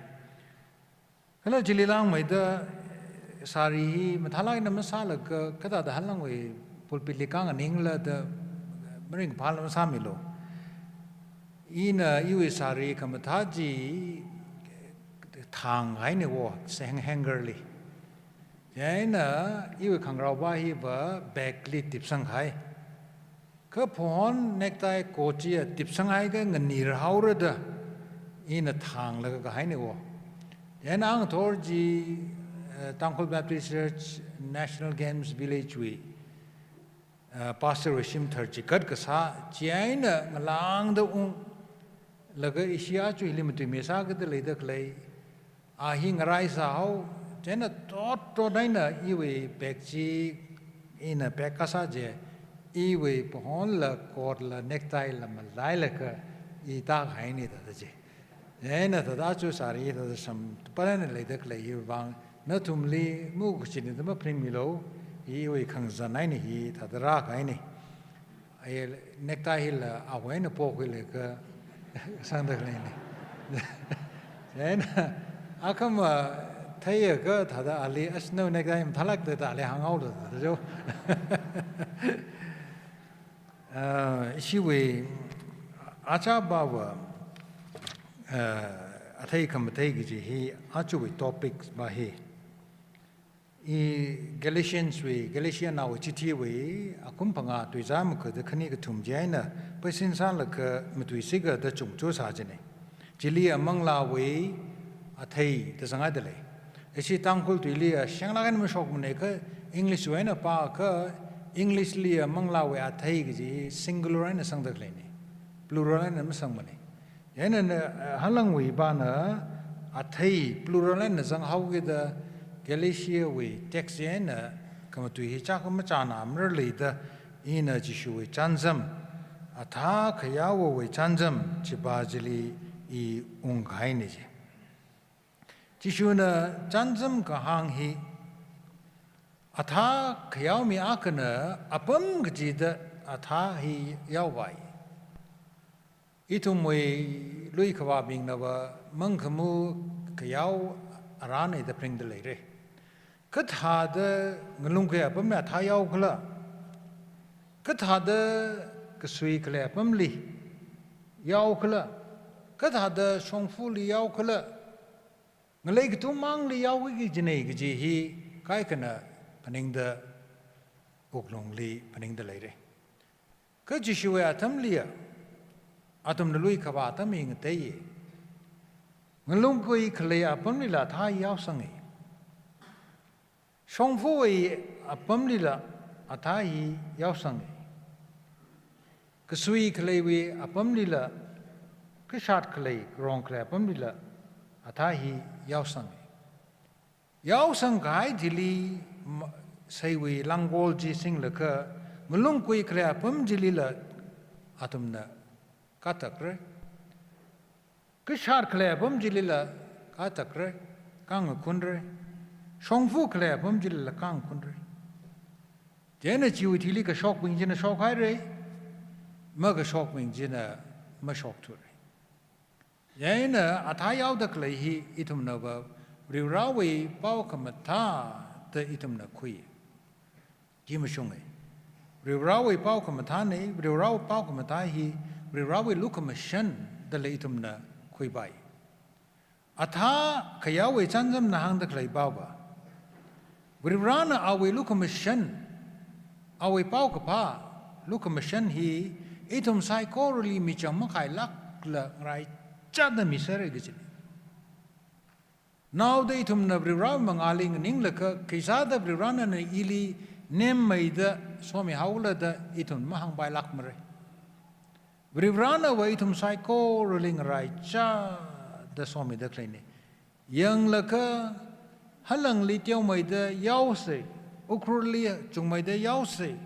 Kala chili langmeida sari hi mathālāk eina masālaga kathāda halangwui pulpit li kānganingla da maringkaphāla masāmilu. Ina iwui sari khamathā chi thāngkahaina wo, sehang hanger li. Chieina iwui khangarao va hiva bag li tipsangkahai. Kha phahon necktie coat chiya tipsanghaiakha nganirhaora da ina thānglaga kahaina wo. Chieina angathor chi, eh, Tangkhul Baptist Church National Games Village wui, eh, pastor wui shimthar chikat kasā, chieina ngalāngda unglaga ishi aja hili matuimi sākida leida khalei, a hi ngarai sāhao, chieina tot tot eina iwui bag chi ina pack kasā chi, iwui phahonla coat la necktie la malailaga i tākahaina thāda chi. Chieina thāda aja sari thāda samphang eina leida khalei hiwui vang nathumli mukachinida maphaning milu, iwui khangazan eina hithāda rākahaina. Ai necktie hila awui eina pokhuilaga sangda khaleina. Chieina Akhama theiakha thāda ali, "Ash, no, next time thālākda," da ali hānghaolu da jo. Ah, ishiwui achāpava, ah, athei khamathei kaji hi ajawui topic va hi. I Galatians wui, Galatianao chithiwui, akhum phangā tuizā makhada khani kathum chieina, paisin sālaga matuisika da chungchosā jine. Chili amanglāwui athei da zanghaida lei. Ishi Tangkhul tuili a shanglāk eina mashokmane kha English wui eina pākha English li amanglāwui athei kaji singular eina sangda khaleine. Plural eina masangmane. Chieina, eh, halangwui pana athei plural eina zanghaokida Galatiawui text eina khamatui hi chākha machāna mararlida ina Jishuwui chānjam, athā khayaowawui chānjam chipa chili i ungkahaine je. Jishuna chānjam kahāng hi athā khayaomi akhana apam kachida athā hi yaovai. Ithumwui lui khavābingnava mangkhamu khayao arane da phaningda leire. Kathāda ngalungkhui apamli athā yaokhala? Kathāda kasui khalei apamli yaokhala? Kathāda shongfali yaokhala? Ngalei kathum mangli yaokhui kajine kaji hi kaikhana phaningda, wuklungli phaningda leire. Kha Jishuwui atamliya, athumna lui khavā atam hi ngateiye. Ngalungkhui khalei apamlila athā yaosange. Shongfawui apamlila athā hi yaosange. Kasui khaleiwui apamlila, kashat khalei, karong khalei apamlila athā hi yaosange. Yaosang kahai chili ma-, seiwui langkol chi singlaga, ngalungkhui khalei apam chilila athumna katakre. Kashat khalei apam chilila katakre, kangakhunre. Shongfa khalei apam chilila kangakhunre. Chieina chiwui thili kashokbing china shokhaire, makashokbing china mashokthure. Chieina athā yaoda khalei hi ithumnava Varivarāwui pao khamathā da ithumna khui. Chi mashunge. Varivarāwui pao khamathāne, Varivarāwui pao khamathā hi Varivarāwui lukhamashan dala ithumna khuipai. Athā khayaowawui chānjamna hāngda khalei paova, Varivarāna awui lukhamashan, awui paokaphā lukhamashan hi ithum saikorali michang makhailākla ngaraichāda misāre kajine. Naoda ithumna Varivarā mangāli nganinglaga, khisāda Varivarāna ili nemmeida somihaokhala da ithum mahāngpailākmare. Varivarānava ithum saikorali ngaraichāda somida khaleine. Yanglaga halangli teomeida yaose, Ukhrulli chungmeida yaose,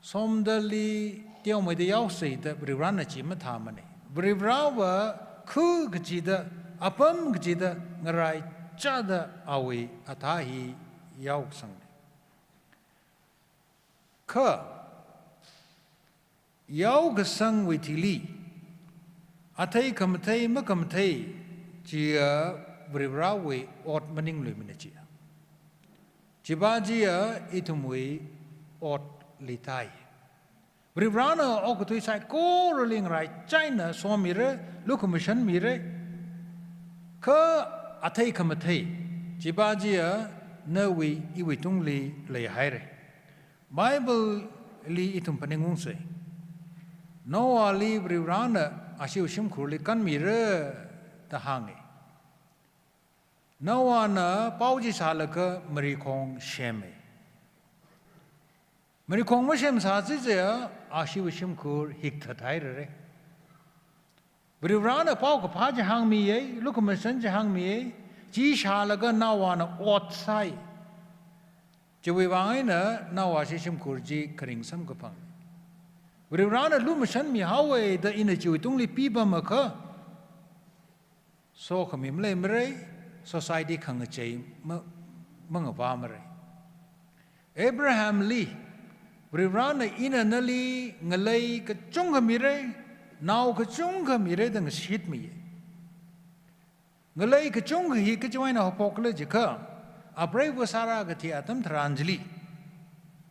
Somdalli teomeida yaose da Varivarāna chi mathāmane. Varivarāva khu kachida, apam kachida ngaraichāda awui athā hi yaosangne. Kha yaokasangwui thili, athei khamathei makhamathei chiya Varivarāwui ot maningluimana chiya. Chiva chiya ithumwui otli thai. Varivarāna okathui saikorali ngaraichā eina somire, lukhamashan mire. Kha athei khamathei, chiva chiya nawui iwui tungli leihaire. Bible li ithum phaningungse. Noahli Varivarāna ashiwui shimkhurli kanmire da hānge. Noahna pao chi shālaga marikhong seme. Marikhong masemsā chichāya ashiwui shimkhur hikthat hairare. Varivarāna paokaphā chi hāngmiye, lukhamashan chi hāngmiye, chi shālaga Noahna ot sai. Chiwui vang eina Noah ashi shimkhur chi kharing samkaphang. Varivarāna lumashan mihaowe da ina chiwui tungli pipamakha, sokhami maleimare, society khangachei ma-, mangavāmare. Abrahamli, Varivarāna ina nali ngalei kachungkha mire, nao kachungkha mire da ngashitmiye. Ngalei kachungkha hi kachiwui eina haophokla jiakha, apreiva Sarah kathi atam tharan chili,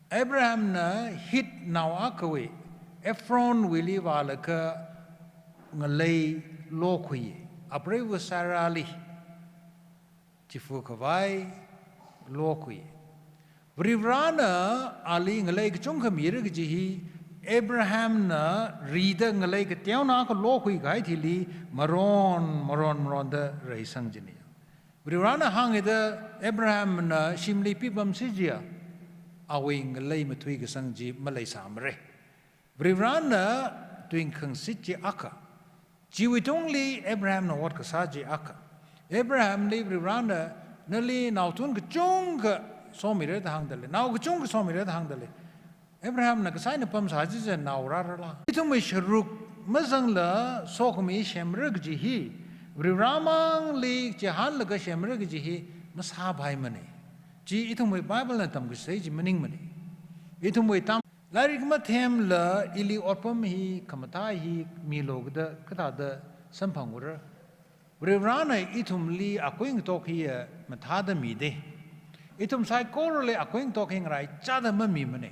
Abrahamna Hit nao akhawui, Ephronwuili vālaga ngalei lokhui, apreiva Sarahli chifa khavai lokhui. Varivarana ali ngalei kachungkha mira kaji hi, Abrahamna rida ngalei kateonao akha lokhui kahai thili maron, maron, maronda reisang jina. Varivarana hānghaida Abrahamna shimli pipamsi jiakha, awui ngalei mathuikasang chi maleisāmara. Varivarana tuingkhangsit chi akha. Chiwui tungli Abrahamna ot kasā chi akha. Abrahamli Varivarana, nali naothun kachungkha somira da hāngdalei. Nao kachungkha somira da hāngdalei. Abrahamna kasā eina pamsā chi chi nao rārala. Ithumwui sharuk mazangla sokhami semra kaji hi, Varivara mangli chihānlaga semra kaji hi masāpaimana. Chi ithumwui Biblena tamkasei chi maningmana. Ithumwui tam lairik mathemla ili otpam hi khamathā hi milu kada kathāda samphangra. Varivarana ithumli akui ngatok hiya mathāda mida. Ithum saikorali akui ngatok hi ngaraichāda mamimana.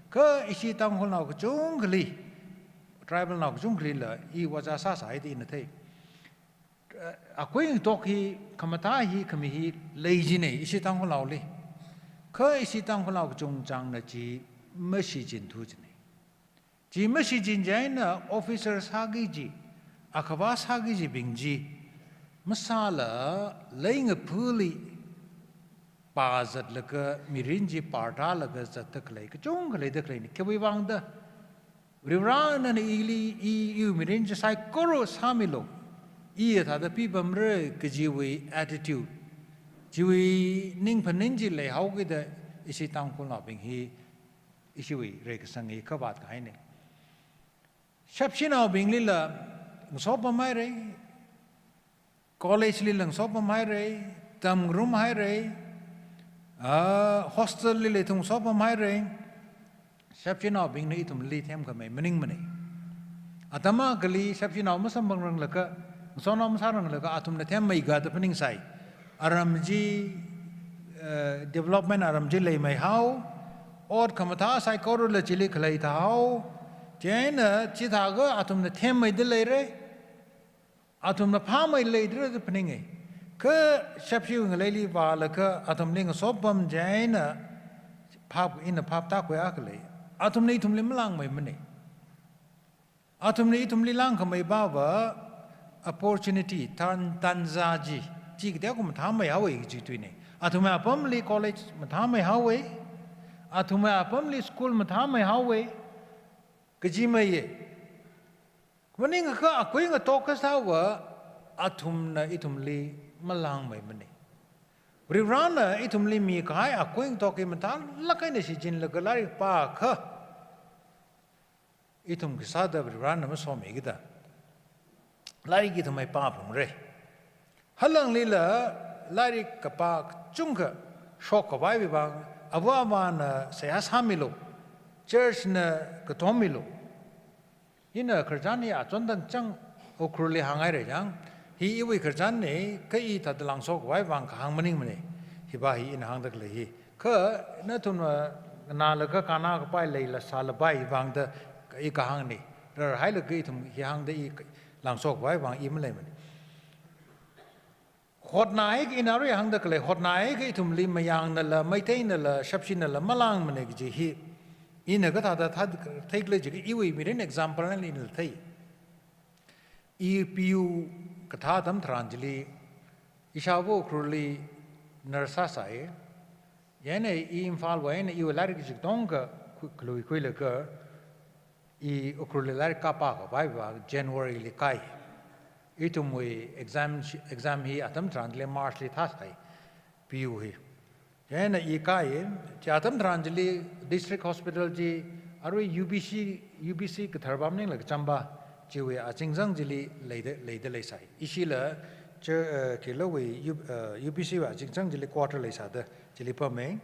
Kha ishi Tangkhulnao kachungkhali, tribalnao kachungkhalila i vāzā sāsāi da ina thei. Akui ngatok hi, khamathā hi, khami hi lei jina ishi Tangkhulnaoli. Kha ishi Tangkhulnao kachungchangna chi mashichin thu jina. Chi mashichin chieina officer sāki kaji, akhava sāki kajibing chi masāla, leingaphuli pāzatlaga mirin chi partālaga zatda khalei kachungkha leida khaleina. Khiwui vangda, Varivarana ili, i, iwui mirin chi saikora sāmilu, iya thāda pipamra kajiwui attitude, chiwui ningphaning chi leihaokida ishi Tangkhulnaobing hi ishiwui reikasang hi khavāt kahaina. Shapshinaobinglila ngasopamhaira, college lila ngasopamhaira, tamngarumhaira, ah, hostel lila ithum ngasopamhaira. Shapshinaobingna ithumli themkhamei maningmana. Atam akhali shapshinao masamphangranglaga, ngasotnao masāranglaga, athumna themmeiga da phaningsai. Aram chi, eh, development aram chi leimeihao, ot khamathā saikorala chili khalei thāhao, chieina chithākha athumna themmeida leira, athumna phāmei leidara da phaninga. Kha shapshiwui ngaleili vālaga athumli ngasopam chieina phap, ina phaptākhui akha lei. Athumna ithumli malāngmeimana. Athumna ithumli lāngkhamei pava opportunity, tan, tanja chi, chi kateokha mathāmeihaowa kaji tuina. Athumwui apamli college mathāmeihaowa, athumwui apamli school mathāmeihaowa, kaji meiya. Kha maningakha akui ngatok kasāva athumna ithumli malāngmeimana. Varivarana ithumli mikahai akui ngatok hi mathālāk eina shichinlaga lairik pākha, ithum khisāda Varivarana masomi kida lairik ithum mapāphungra. Halanglila lairik kapā kachungkha shokkhavaiwui vang, ava avāna seihā sāmilu, church na katommilu. Ina khararchan hi achon tangchang Ukhrulli hānghaira chang, hi iwui khararchanna, kha i thāda langshokhavai vang kahāng maningmana. Hiva hi ina hāngda khalei hi. Kha nathumna nganālaga kannakapai leila sālapai vangda i kahāngna. Rarhailaga ithum hi hāngda i langshokhavai vang i maleimana. Hotnai, ina arui hāngda khalei hotnai, ithumli Mayangnala, Meiteinala, Shapshinala malāngmana kaji hi, ina kathāda thā, theikhala jiakha iwui mirin example na ina thei. I P U kathā atam tharan chili, ishāva Ukhrulli nurse sāsai. Chieina i Imphalwui eina iwui lairik chikatonga khu-, khaluikhuilaga, i Ukhrulli lairik kapā khavaiva January li kai. Ithumwui exam shi-, exam hi atam tharan chili March li thāsai, P U hi. Chieina i kai, chi atam tharan chili district hospital chi, arui U B C, U B C kathar pamningla kachamba, chiwui azingzang chili leida, leida leisai. Ishila, chi, eh, khilawui U-, eh, U B C wui azingzang chili quarter leisāda, chili pamma.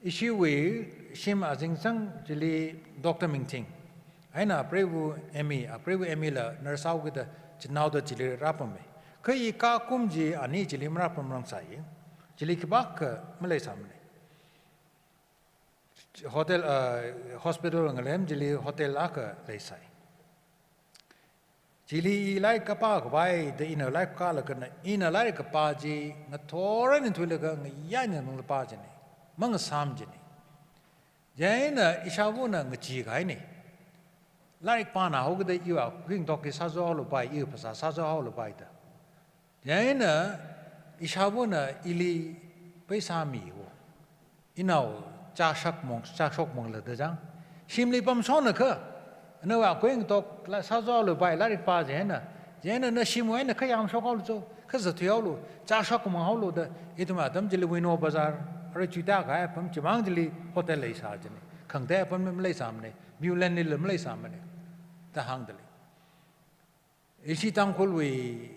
Ishiwui shim azingzang chili Doctor Mingthing, eina apreiva Amy, apreiva Amy la nurse sāhaokida chinaoda chili rāpamma. Kha i kakum chi ani chili marāpamrangsai. Chili khipākha maleisāmana. Hotel, uh, hospital ngalem chili hotel akha leisai. Chili i lairik kapā khavai da ina lairik kālaga na, ina lairik kapā chi ngathor eina thuilaga ngayā eina manglā pā china, mangasām china. Chieina ishāvāna ngachee kahaina. Lairik pānā haokida iwui kuingatok hi sāzā haolupai, iwui phasā sāzā haolupai da. Chieina ishāvāna ili paisa miwo. Inao chāshak mang, chāshok mangla da chang. Shimli pamshonakha, nawui kuingatok la sāzā haolupai lairik pā chieina. Chieina na shimwui eina kha yamshok haolu cho, kha zatthui haolu, chāshok mang haolu da. Ithum atam chili Wino Bazar, arui chuita kahai apam chimang chili hotel leisā china. Khangatei apam maleisāmana, Viewland lila maleisāmana da hāngda lei. Ishi Tangkhulwui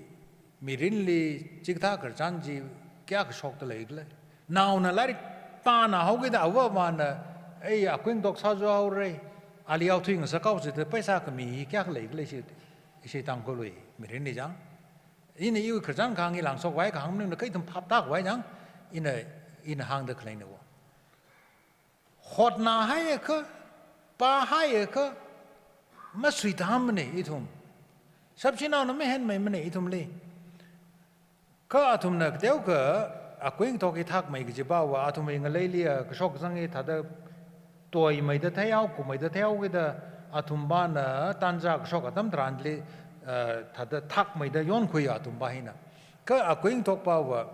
mirinli chikathā khararchan chi kayākha shokta leikhala. Naona lairik pānā haokida avāvana, ei, akuingatok sāzā haora, ali yaothui ngasak haosi da paisa khami hi kayākha leikhala ishi, ishi Tangkhulwui mirinli chang. Ina iwui khararchan kahāng hi lāngshok khavai kahāng maningmana, kha ithum phap tākhavai chang, ina, ina hāngda khaleina wo. Hotnāhaiakha, pāhaiakha, masuitāmana ithum. Shapshinaona mahenmeimana ithumli. Kha athumna kateokha akuingatok hi thakmei kaji pāva, athumwui ngaleili a kashok kazang hi thāda toimeida theihao, kumeida theihao kida, athum pāna tanja kashok atam tharanli, eh, thāda thakmeida yonkhui athum pā hina. Kha akuingatok pāva,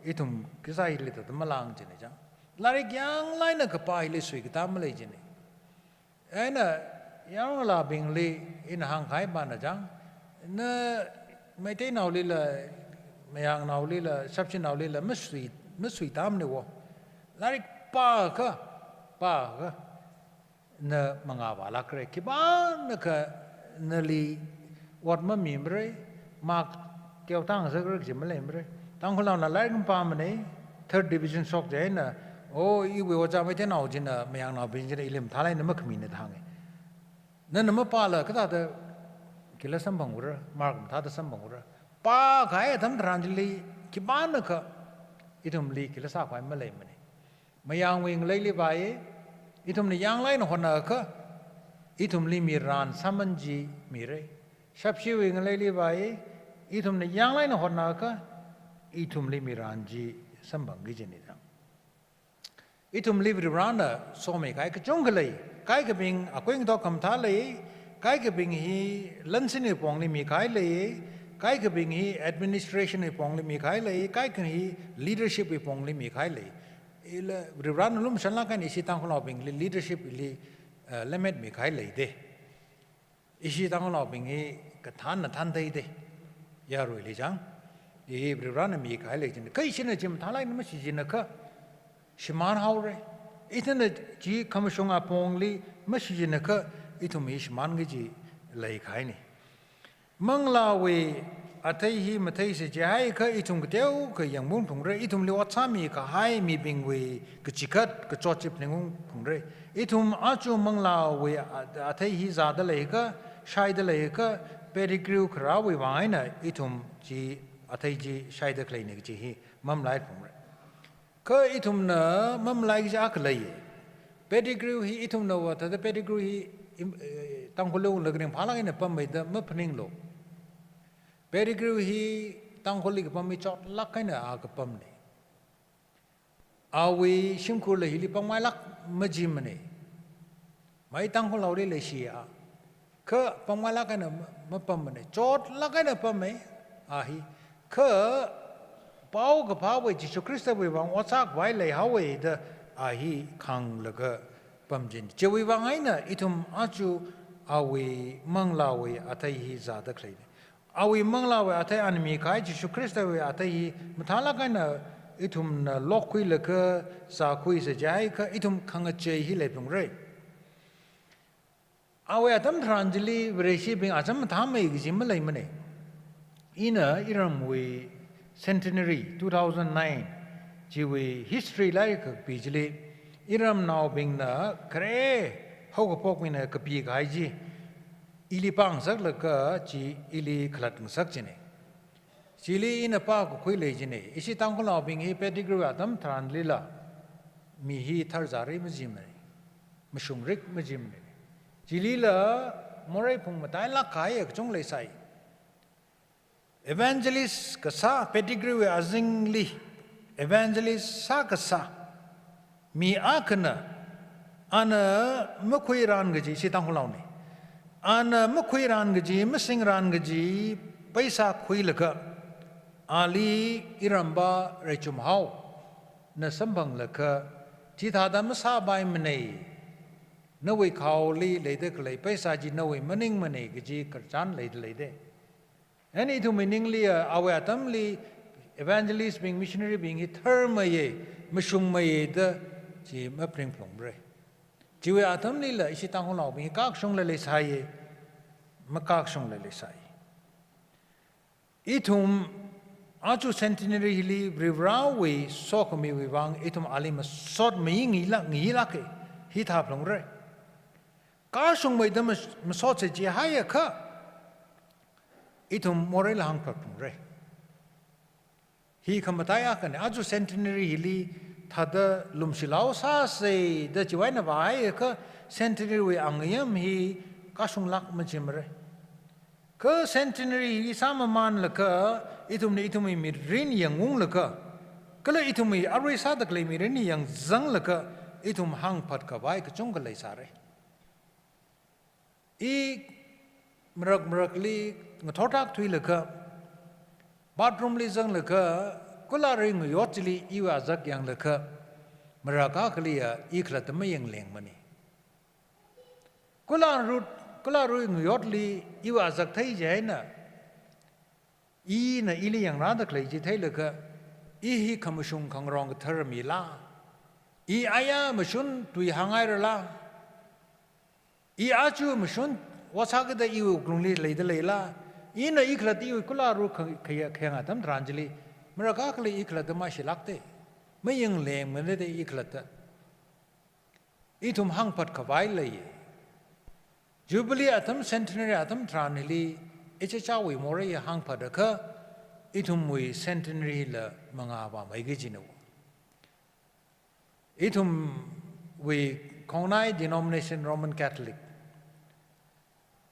ithum khisā hili thāda malāng china chang. Lairik yanglaina kapā hili suikatā malei china. Eina yarongalābingli ina hāngkahai pāna chang, na Meiteinaolila, Mayangnaolila, Shapshinaolila masui, masuitāmana wo. Lairik pākha, pākha, na mangā vālākra, khipānakha nali ot mamimara, mark teotang sākra kaji maleimara. Tangkhulnaona lairik pāmana, third division shok chieina, o, iwui ojā Meiteinao china, Mayangnaobing china ili mathālāk eina makhamina da hānga. Nana mapāla kathāda khila samphangra, mark mathāda samphangra. Pākahai atam tharan chili khipānakha ithumli khila sākhavai maleimana. Mayangwui ngaleili vāya, ithumna yanglaina hotnāakha, ithumli mirin sāman chi mira. Shapshiwui ngaleili vāya, ithumna yanglaina hotnāakha, ithumli mirin chi samphangki kajina chang. Ithumli Varivarana somi kahai kachungkha lei, kaikhabing akuingatok khamathā lei, kaikhabing hi lansinwui pongli mikahai lei, kaikhabing hi administration wui pongli mikahai lei, kaikhabing hi leadership wui pongli mikahai lei. Ila Varivarana lumashanlāk eina ishi Tangkhulnaobingli leadership li, eh, lemmet mikahai leida. Ishi Tangkhulnaobing hi kathānna thāntheida. Yaruili chang. I Varivarana mikahai lei china. Kha ishina chi mathālāk eina mashichinakha, shimān haora. Ithumna chi khamashunga pongli mashichinakha, ithum hi shimānki kaji leikahaina. Manglāwui athei hi matheisa jihaiakha ithum kateokha yangungphungra, ithumli ot sāmikahai mibingwui kachigat kachot chi phaningungphungra. Ithum aja manglāwui a-, athei hi zāda leiakha, shaida leiakha, Pettigrew kharāwui vang eina ithum chi athei chi shaida khaleina kaji hi mamalaiphalungra. Kha ithumna mamalai kaji akha lei. Pettigrew hi ithumna va thāda Pettigrew hi im-, eh, Tangkhul lungli ringphālāk eina pammeida maphaninglu. Pettigrew hi Tangkhulli kapam hi chotlāk eina a kapamna. Awui shimkhurla hili pamngailāk majimana. Mai Tangkhulnaoli leishiya. Kha pamngailāk eina ma-, mapammana. Chotlāk eina pammei, a hi. Kha paokaphāwui Jishu Khristawui vang ot sākhavai leihaowa da a hi khānglaga pamchin. Chiwui vang eina ithum aja awui manglāwui athei hi zāda khaleina. Awui manglāwui athei ana mikahai Jishu Khristawui athei hi mathālāk eina ithumna lokkhuilaga zākhuisa jihaiakha ithum khangachei hi leiphalungra. Awui atam tharan chili Vareshibing acham mathāmei kaji maleimana. Ina iramwui centenary two thousand nine chiwui history lairik kakapi chili, iramnaobingna khare haokaphokmina kapikahai chi ili pāngasaklaga chi ili khalatngasak china. Chili ina pākakhui lei jina. Ishi Tangkhulnaobing hi pedigree atam tharanlila mi hi tharzāri majimana, mashungrik majimana. Chilila morei phung matailāk kahai kachung leisai. Evangelist kasā, pedigree wui azingli evangelist sākasā mi akhana, ana makhuiran kaji, ishi Tangkhulnaona, ana makhuiran kaji, masingran kaji paisa khuilaga, ali iramva Reichumhaona samphanglaga, chithāda masāpaimana, nawui khaoli leida khalei paisa chi nawui maningmana kaji khararchan leida leida. Chieina ithumwui ningli ya, awui atamli evangelist bing, missionary bing hi tharmeiya, mashungmeiya da chi maphaning phalungmara. Chiwui atamlila ishi Tangkhulnaobing hi kakashungla leisai, makakashungla leisai. Ithum aja centenary hili Varivarawui sokhamiwui vang ithum ali masot maying ngila, ngilāka, hithā phalungra. Kashungmeida mas-, masotsa jihaiakha, ithum moreila hāngphat phalungra. Hi khamatai akhana, aja centenary hili thāda lumshilao sāsa da chiwui eina vāhaiakha, centenary wui angayam hi kashunglāk majimara. Kha centenary hi sāmamanlaga, ithumna ithumwui mirin yangunglaga, kala ithumwui arui sāda khalei mirin yangzanglaga, ithum hāngphat khavai kachungkha leisāra. I marak marakli ngathor tak thuilaga, bathroom li zanglaga, kularui ngayot chili iwui azak yanglaga, marak akhali ya i khalatta mayanglengmana. Kularu-, kularui ngayotli iwui azak thei chieina, ina ili yangrāda khalei chi theilaga, i hi khamashung khangarong kathar mila, i aya mashun tui hānghairala, i aja mashun ot sākida iwui wuklungli leida leila, ina i khalatta iwui kularu kha-, khaya-, khayang atam tharan chili, marak akhali i khalatta mashilākta, mayanglengmana da i khalatta. Ithum hāngphat khavai lei. Jubilee atam, centenary atam tharan hili, ichichāwui morei hāngphatakha, ithumwui centenary la mangā vāmei kajina. Ithumwui khongnai denomination Roman Catholic.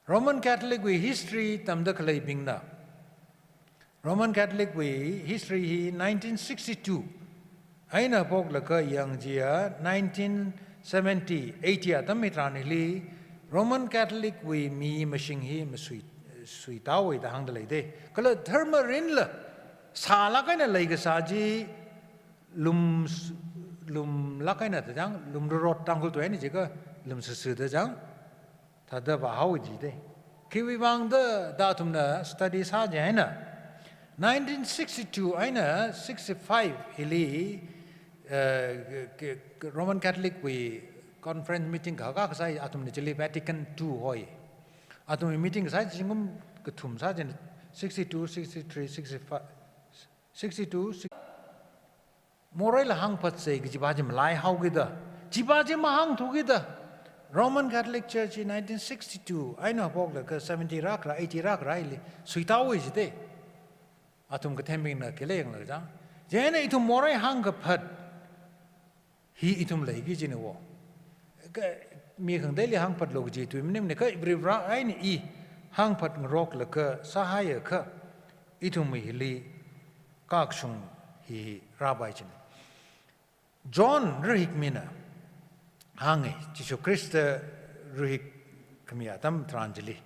Roman Catholic wui history tamda khaleibingna, Roman Catholic wui history hi nineteen sixty-two eina haophoklaga yangchiakha nineteen seventy, eighty atam hitharan hili Roman Catholic wui mi mashing hi masui, suitāhaowa da hāngda leida. Kala dharma rinla sālāk eina leikasā chi lum, lumlāk eina da chang, lumrarot Tangkhul tuina jiakha lumsisi da chang, thāda vāhao jida. Khiwui vang da, da athumna study sā chieina, nineteen sixty-two eina sixty-five hili, eh, K-, K-, Roman Catholic wui conference meeting ka, ka, kasā athumna chili Vatican two hoi. Athum meeting kasā zingkum kathum sā chieina, sixty-two, sixty-three, sixty-five, sixty-two, six-, moreila hāngphatsa kajiva chi malaihaokida, chiva chi mahāngthukida, Roman Catholic Church hi nineteen sixty-two eina haophoklaga seventy rākharā, eighty rākharāli suitāhaowa jida. Athum kathembingna khila yanglaga chang. Chieina ithum morei hāngkaphat hi ithum leiki kajina wo. Kha mi khangateili hāngphatlu kaji tui maningmana, kha Varivara eina i hāngphat ngaroklaga sāhaiakha, ithum hili kakashung hi rāpai kajina. John rahikmina hānga, Jishu Khrista rahik khami atam tharan chili,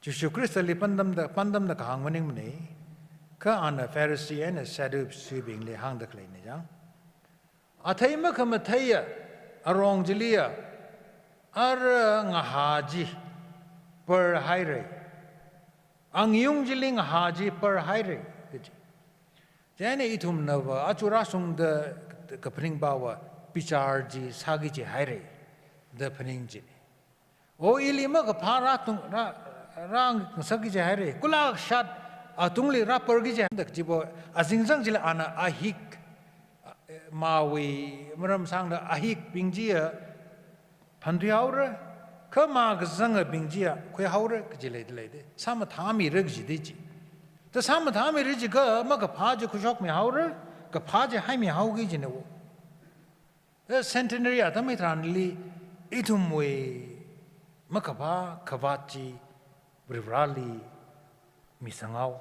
Jishu Khristali pandamda, pandamda kahāng maningmana, kha ana Pharisee eina Sadduceebingli hāngda khaleina chang. Athei makhamatheiya arong chiliya, ara ngahā chi parhaira. Angayung chili ngahā chi parhaira, kaji. Chieina ithumnava aja rāshungda kaphaning pava bichar chi sāki jihaira da phaning kajina. O, ili makaphā rātung, rā, rāngasakki jihaira. Kula shat atungli rāparki jihaira. Dak chibo azingzang chili ana ahik, mawui maram sangda ahikbing chiya phanthuihaora, kha makazangabing chiya khuihaora kaji leida leida. Sāmathāmira kajida chi. Kasā mathāmira jiakha makaphā chi khuishokmihaora, kaphā chi haimihaoki kajina. Eh, centenary atam hitharanli ithumwui makaphā khavāt chi Varivarali misanghao.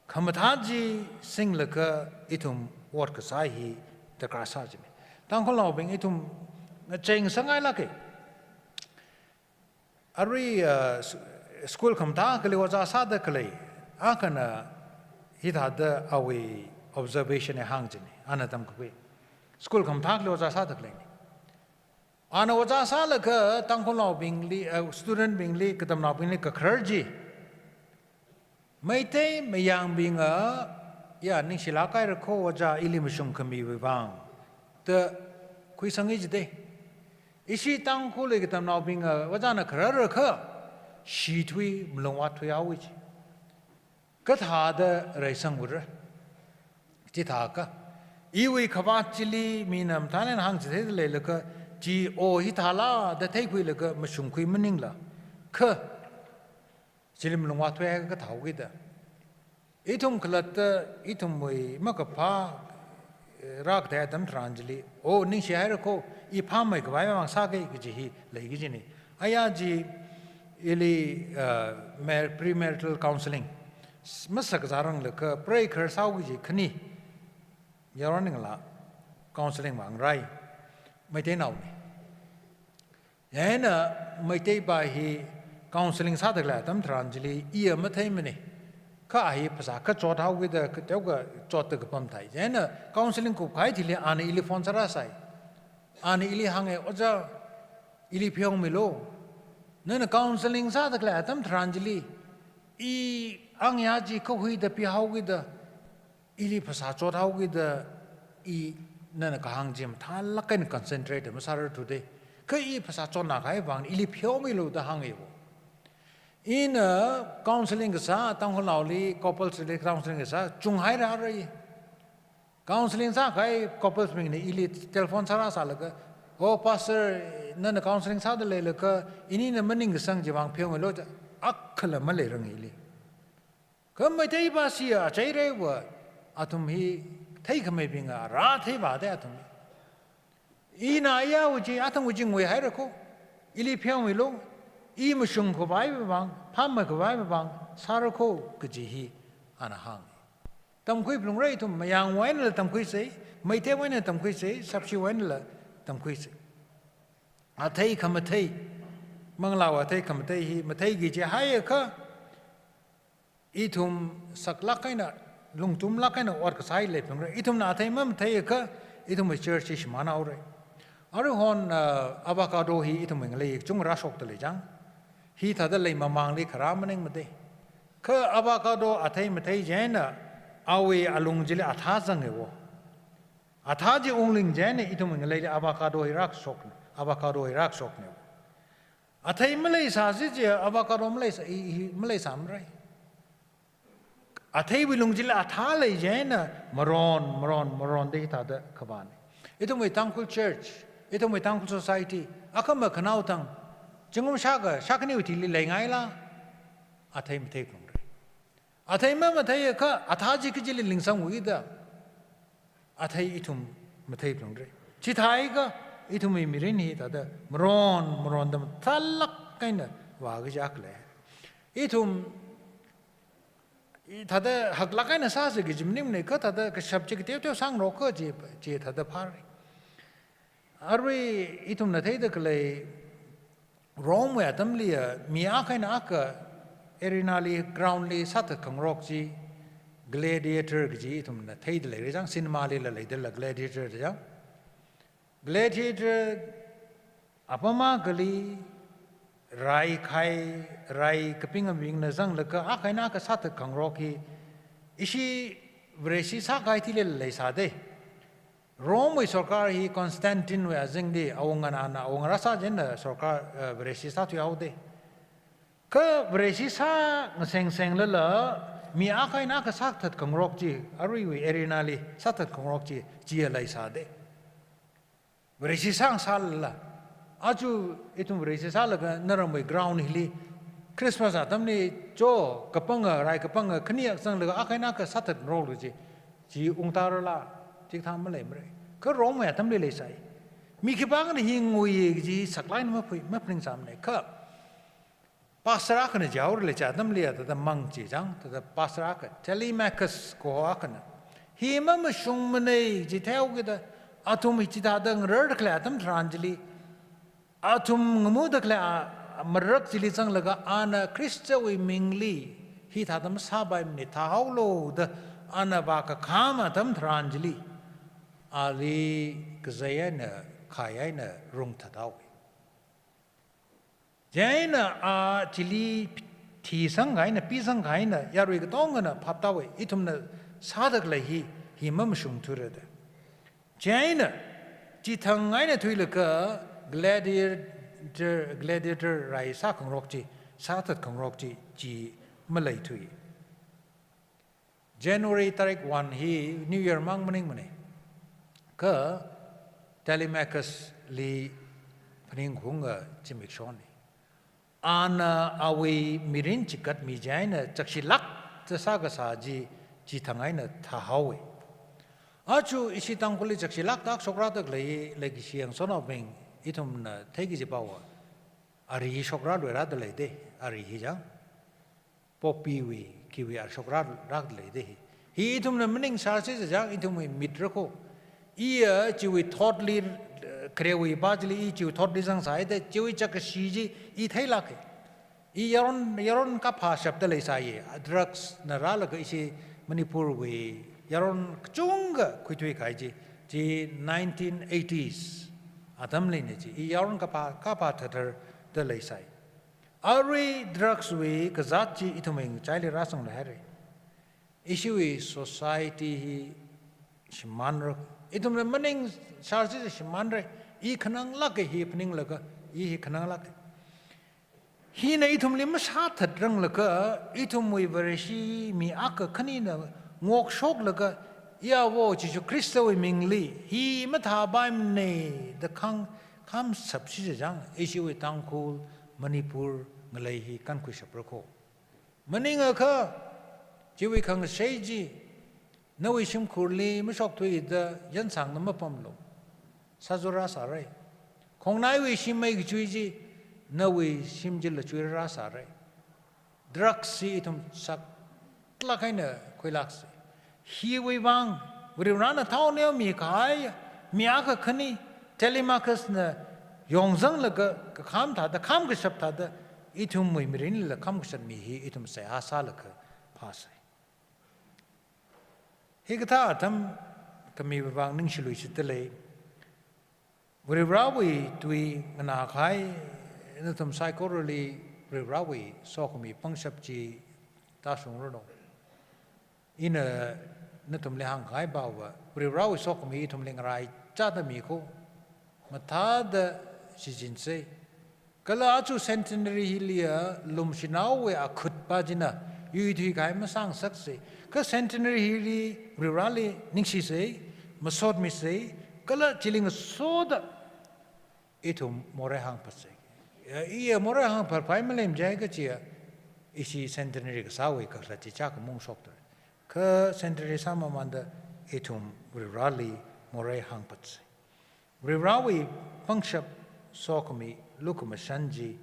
Khamathā chi singlaga ithum ot kasā hi darkar sā kajina. Tangkhulnaobing ithum ngachei ngasakngailāka. Arui, uh, s-, school khamathā akhali ojā sāda khalei akhana hithāda awui observation eina hāng kajina, ana tamkakhui. School khamathā akhali ojā sāda khaleina. Ana ojā sālaga Tangkhulnaobingli, uh, student bingli, katamnaobingli kakharar chi, Meitei mayangbingna, ya, ningshilāk haira kho ojā, ili mashung khamiwui vang, da khuisanga jida. Ishi Tangkhulwui katamnaobingna ojāna khararrakha, shithui, malungvāthui haowa ji. Kathāda reisangura. Chithākha, iwui khavāt chili mina mathālāk eina hāngchitheida leilaga, chi o hithāla da theikhuilaga mashungkhui maningla, kha chili malungvāthuihai kathāhaoki da. Ithum khalatta, ithumwui makaphā, eh, rākatei atam tharan chili, o, ningshihaira kho, i phāmeikhavai vang sāki kaji hi leiki kajina. Aya chi ili, eh, mar-, premarital counseling, s-, masakzāranglakha, preikhar sāhaoki kaji khani, yaron ningla counseling vang rai, Meiteinaona. Chieina Meiteipa hi counseling sāda khalei atam tharan chili iya matheimana. Kha a hi phasā kachot haoki da, kateokha chotda kapam thai. Chieina counseling kupkahai thili ana ili phone sārāsai. Ana ili hānga, ojā, ili pheomilu. Nana counseling sāda khalei atam tharan chili, i angya chi kahuida pihaoki da, ili phasā chot haoki da, i nana kahāng chi mathālāk eina concentrate masārarthu da. Kha i phasā chotnakahai vang ili pheomilu da hānga. Ina counseling kasā, Tangkhulnaoli couples li counseling kasā, chunghairara. Counseling sākahai couples bingna ili telephone sārāsālaga, "Oh, pastor, nana counseling sāda leilaga, inina maningsang chi vang pheomilu," akhala maleiranga ili. Kha Meiteipa si acheireiva, athum hi theikhameibingva rātheiva da athum. Ina ayawui chi, athumwui chi nguihaira kho. Ili pheomilu, i mashungkhavai vang, phāmeikhavai vang sāra kho kaji hi ana hānga. Tamkhuiphalungra ithum, mayangwui einala tamkhuisa, Meiteiwui eina tamkhuisa, Sapshiwui einala tamkhuisa. Athei khamathei, manglāwui athei khamathei hi matheiki jihaiakha, ithum saklāk eina, lungtumlāk eina ot kasā hi leiphalungra. Ithumna athei mamatheiakha, ithumwui church hi shimānhaora. Aruihon, ah, avocado hi ithumwui ngalei kachungkha rāshokda lei chang. Hithāda lei mamangli kharā maningmada. Kha avocado athei mathei chieina, awui alung chili athā zanga wo. Athā chi ungling chieina ithumwui ngaleili avocado hi rākashokna, avocado hi rākashokna. Athei maleisāsi chi avocado maleisā, i, i, maleisāmara. Atheiwui lung chili athā lei chieina maron, maron, maronda hithāda khavāna. Ithumwui Tangkhul church, ithumwui Tangkhul society, akhama khanao thang, zingkum shākha, shākhaniwui thili leingaila, athei matheiphalungra. Athei mamatheiakha, athā chi kachili lingsangwui da. Athei ithum matheiphalungra. Chithāakha ithumwui mirin hi thāda maron, maronda mathālāk eina vāki jiakha lei. Ithum, i thāda haklāk eina sāsa kaji maningmana, kha thāda kashap chi kateoteo sāngarokha chi, chi thāda phāra. Arui ithumna theida khalei Rome wui atamli ya, mi akha eina akha arena li, ground li sāthat khangarok chi, gladiator kaji ithumna theida leira chang, cinema lila leidala gladiator da chang. Gladiator apam akhali rai khai, rai kapingabingna zanglaga akha eina akha sāthat khangarok hi, ishi Vareshi sākahai thili leisāda. Rome wui sorkar hi Constantine wui azingli awunga ana awunga rāsā chieina sorkar, eh, Vareshi sāthuihaoda. Kha Vareshi sā ngasengsenglala mi akha eina akha sāthat khangarok chi, aruiwui arena li sāthat khangarok chi, chiya leisāda. Vareshi sāngasālala, aja ithum Vareshi sālaga naramwui ground hili Christmas atamli cho kapanga, rai kapanga, khani akha zanglaga akha eina akha sāthatngaroklu chi, chi ungtārala, chikathā maleimara. Kha Rome atamli leisai. Mi khipākhana hi nguiya kaji saklāk eina maphui, maphaningsāmana. Kha pastor akhana jaorale chi atamli a, thāda mang chi chang, thāda pastor akha, Telemachus kaho akhana, hi mamashungmana chi theihaokida, athum hi chithāda ngararda khalei atam tharan chili, athum ngamada khalei a, marak chili zanglaga ana Khristawui mingli hithāda masāpaimana, thāhaolu da ana vākakham atam tharan chili, ali kazei eina, khai eina rungthathaowa. Chieina a chili thisangkahai eina, pisangkahai eina, yarui katongana phapthaowa, ithumna sāda khalei hi, hi mamashungthura da. Chieina, chithang eina thuilaga gladiator, gladiator rai sākhangarok chi, sāthatkhangarok chi, chi maleithui. January tarik one hi New Year mang maningmana. Kha Telemachus li phaningkhaunga zimikshonna. Ana awui mirin chigatmi chieina chakshilākta sākasā chi, chithang eina thāhaowa. Aja ishi Tangkhulli chakshilākta shokrāda khalei leikashi yangsonaobing, ithumna theiki kajiva, ari shokrāluirada leida, ari hi chang. Poppy wui, khiwui ari shokrārada leida hi. Hi ithumna maningsāsi chang, ithumwui mitra kho. Iya chiwui thotli, eh, kharewui pā chili i chiwui thotli zangsāhaida, chiwui chakkashi chi i theilāka. I yaron, yaron kaphā shapda leisāya. Drugs na rālaga ishi Manipurwui yaron kachungkha khuithuikahai chi, chi nineteen eighties atamlina chi. I yaron kaphā, kaphā thatharda leisai. Arui drugs wui kazāt chi ithumwui ngachaili rāsangluihaira. Ishiwui society hi shimānra. Ithumna maningsāsi shimānra. I khananglāka hi phaninglaga, i hi khananglāka. Hina ithumli masāthatranglaga, ithumwui Vareshi mi akha khanina ngokshoklaga, iya vo Jesu Khristawui mingli hi mathāpaimana da khang, khamshapsi chang, ishiwui Tangkhul, Manipur ngalei hi kankhuishapra kho. Maningakha, chiwui khangshei chi, nawui shimkhurli mashokthuida yansangna mapamlu. Sāzora sārai. Khongnaiwui shim mei kachui chi, nawui shim chila chuirara sārai. Drugs hi ithum saklāk eina khuilāksi. Hiwui vang, Varivarana thao neomikahai, mi akha khani, Telemachus na yongzanglaga, kakham thāda, kham kashap thāda, ithumwui mirinlila kham kashat mi hi, ithum seihā sālaga phāsai. Hikathā atam khamiwui vang ningshiluishitda lei. Varivarawui tui nganākahai nathum saikorali Varivarawui sokhami pangshap chi tāshungranu. Ina nathumli hāngkahai pava, Varivarawui sokhami ithumli ngaraichāda mi kho, mathāda shichinsei. Kala aja centenary hiliya lumshinaowui akhut pā china yuithuikahai masāngasaksei. Kha centenary hili Varivarali ningshisei, masotmisei, kala chili ngasoda ithum morei hāngphatsei. Ya, iya morei hāngphatpai malem jai kachiya, ishi centenary kasāwui kakhalat chi chākhamung shokta. Kha centenary sāmamānda ithum Varivarali morei hāngphatsei. Varivarawui pangshap sokhami lukhamashan chi,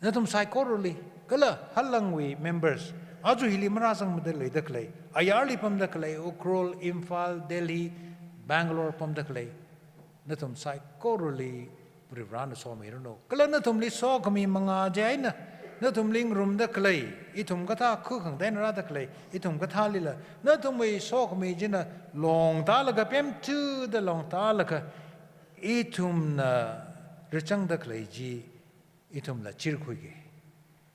nathum saikorali, kala halangwui members, aja hili marāzangmada leida khalei, ayarli pamda khalei, Ukhrul, Imphal, Delhi, Bangalore pamda khalei, nathum saikorali Varivarana somiranu. Kala nathumli sokhami mangā chieina, nathumli ngarumda khalei, ithum kathā khukhang daina rāda khalei, ithum kathālila, nathumwui sokhami china longtālaga, pemthuda longtālaga, ithumna rachangda khalei chi, ithumla chirkhuiga.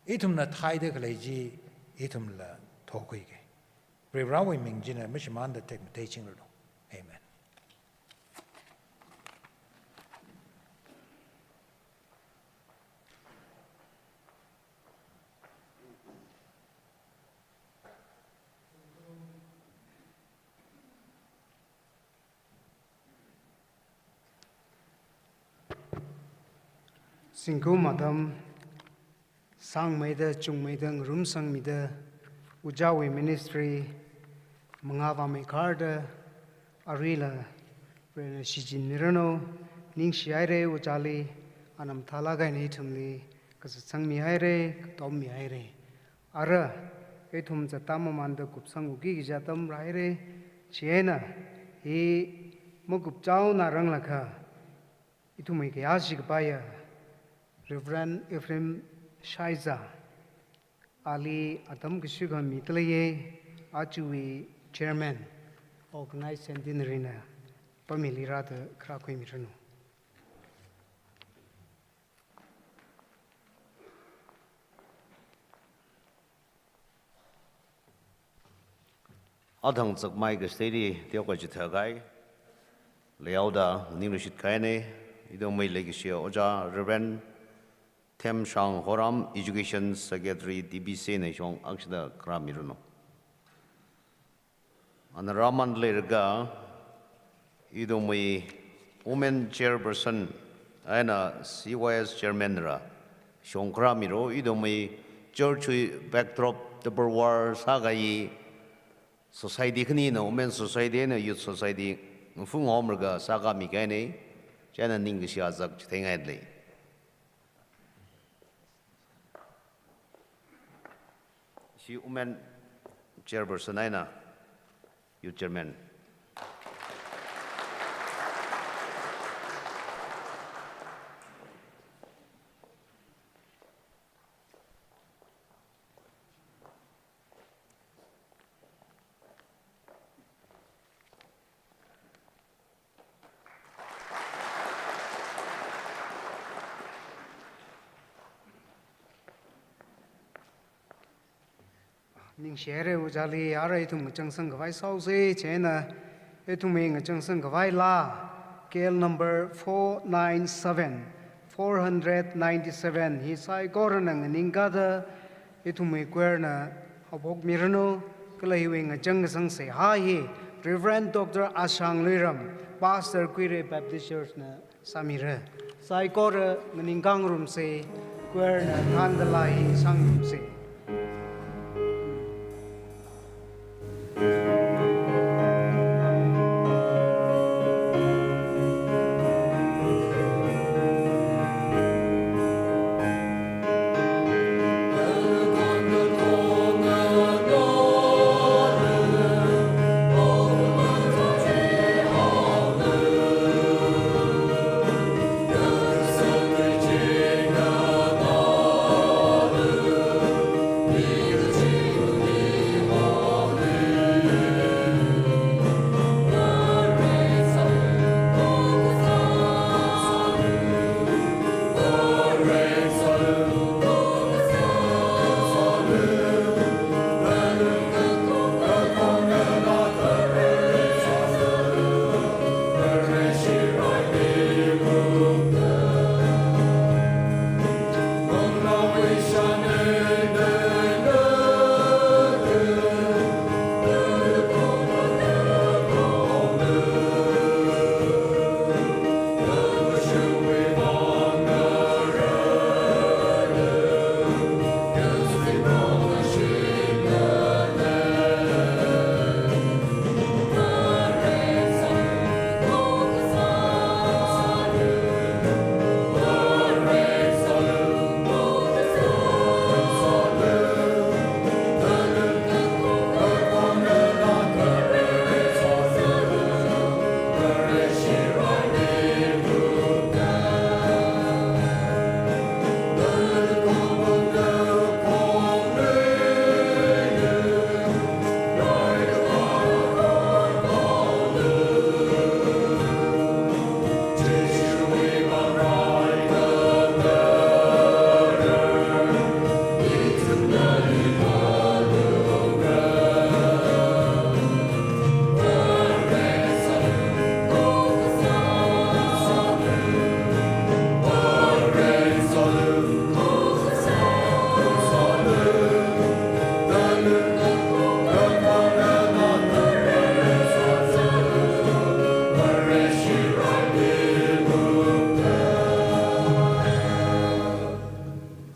Ithumna thaida khalei chi, ithumla thokhuiga. Varivarawui ming china mashimānda tekmateichingranu. Amen. Zingkum atam sangmeida, chungmeida, ngarumsangmida, ojāwui ministry mangā vāmeikharda, aruila Varena shichinmiranu. Ningshihaira ojāli, anam thalakaina ithumli kazatsangmihaira, katommihaira. Ara, ithum zatda mamānda kupsang uki kaja atam rāhaira, chieina hi makupchaona ranglakha, ithumwui kayāshi kapaiya Reverend Ephraim Shaiza, ali atam kashuka midalei, ajawui chairman, organized centenary na, pamili rāda kharā khuimiranu. Athang zakmai kashteili teokha chithākahai, leihaoda ningluishit kahaina, ithumwui leikashiya ojā Reverend Themshang Horam, Education Secretary, D B C na shong akshida kharā miranu. Ana rāmānda leilakha, ithumwui Women Chairperson eina C Y S Chairman ra shong kharā milu, ithumwui church wui backdrop Tupperware sākahai, society khanina, Women Society eina Youth Society, ngafung homlaga sākami kahaina, chieina ningkashi azak chitheingailei. Ishi Women Chairperson eina Youth Chairman. Ningshihaira ojāli, ara ithum ngachangsang khavai sāhaosa, chieina ithumwui ngachangsang khavai laa, K L number four nine seven, four hundred ninety-seven, hi saikorana nganingkāda, ithumwui choir na haophokmiranu, kala hiwui ngachang kasang seihā hi Reverend Doctor Ashang Luiram, Pastor Kuirei Baptist Church na sāmira. Saikora nganingkā ngarumsa, choir na thānda laa hi sāngarumsa.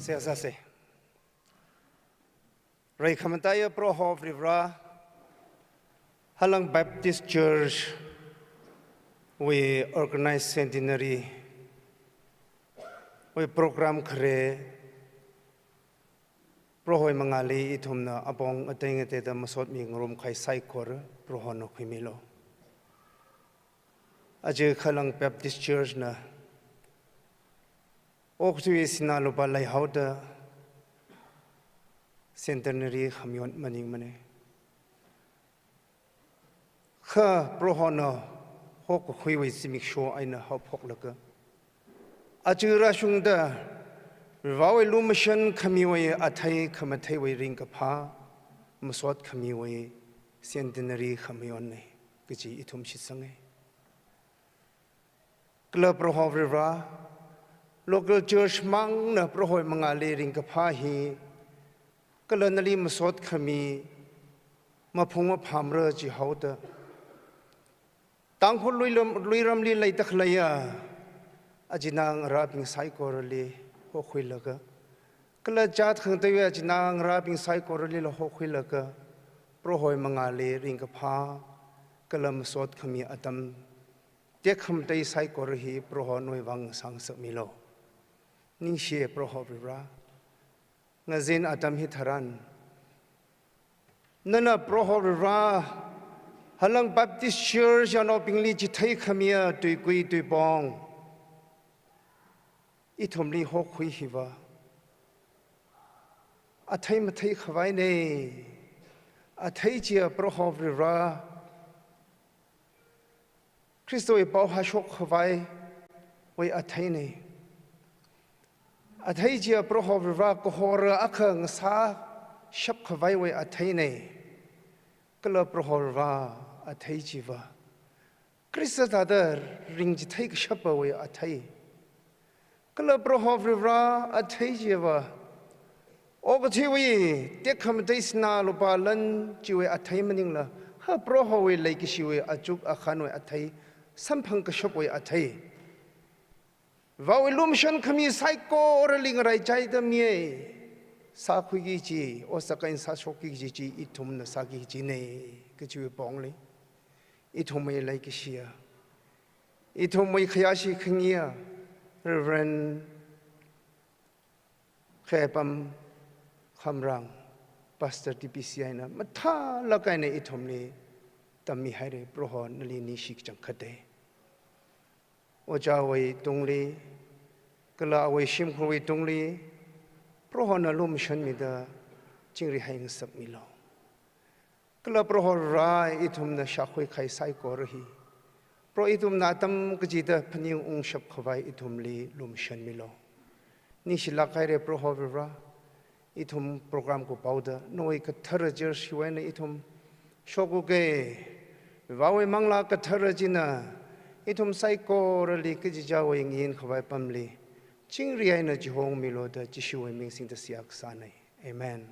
Seihā sāsa. Rai khamataiya Proho Varivara, Halang Baptist Church wui organized centenary wui program khare, Prohowui mangāli ithumna apong ateng ateida masot mingarum kahai saikora Prohona khuimilu. Aja Halang Baptist Church na okathui sinā lupā leihaoda centenary khamayon maningmana. Kha Prohona hokakhuiwui zimiksho eina haophoklaga, aja rāshungda Varewui lumashan khamiwui athei khamatheiwui ringkaphā masot khamiwui centenary khamayonna kaji ithum shitsanga. Kala Proho Varivara, local church mangna Prohowui mangāli ringkaphā hi, kala nali masot khami maphung maphāmara jihaoda, Tangkhul luilam, luiramli leida khaleiya achinā ngarābing saikorali hokhuilaga, kala jat khangateiwui achinā ngarābing saikoralila hokhuilaga, Prohowui mangāli ringkaphā kala masot khami atam tekhamatei saikora hi Proho nawui vang sāngasakmilu. Ningshiya Proho Varivara, ngazin atam hitharan nana Proho Varivara, Halang Baptist Church yanaobingli chithei khamiya tuikui tuipong ithumli hokhui hiva athei matheikhavai nei. Athei chiya Proho Varivara, Khristawui pao hāshok khavaiwui athei nei. Athei chiya Proho Varivara, kahora akha ngasāshap khavaiwui athei nei. Kala Proho Varivara, athei chiva Khrista thāda ringchithei kashapawui athei. Kala Proho Varivara, athei chiva okathuiwui tekhamatei sinā lupā lan chiwui athei maningla, ha Prohowui leikashiwui achuk akhānwui athei, samphang kashapwui athei. Varewui lumashan khami saikorali ngaraichaida mi ei, sākhuiki kaji, otsak eina sāshokki kaji chi ithumna sāki kaji nei, kajiwui pongli ithumwui leikashiya, ithumwui khayāshi khangayiya Reverend Khaipam Khamrang, Pastor T P C I na mathālāk eina ithumli tammihaira. Proho nali ningshi kachangkhat ei. Ojāwui tungli, kala awui shimkhurwui tungli, Prohona lumashanmida chingrihai ngasakmilu. Kala Proho Varivara, ithumna shākhui kahai saikora hi, Proho ithumna atam kachida phaning ungshap khavai ithumli lumashanmilu. Ningshilāk haira Proho Varivara, ithum program kupaoda nawui kathara church hiwui eina ithum shokuka. Varewui Manglā Kathara china ithum saikorali kachichāwui ngayin khavai apamli chingri eina chihommilu da Jishuwui ming singda seihā kasāna. Amen.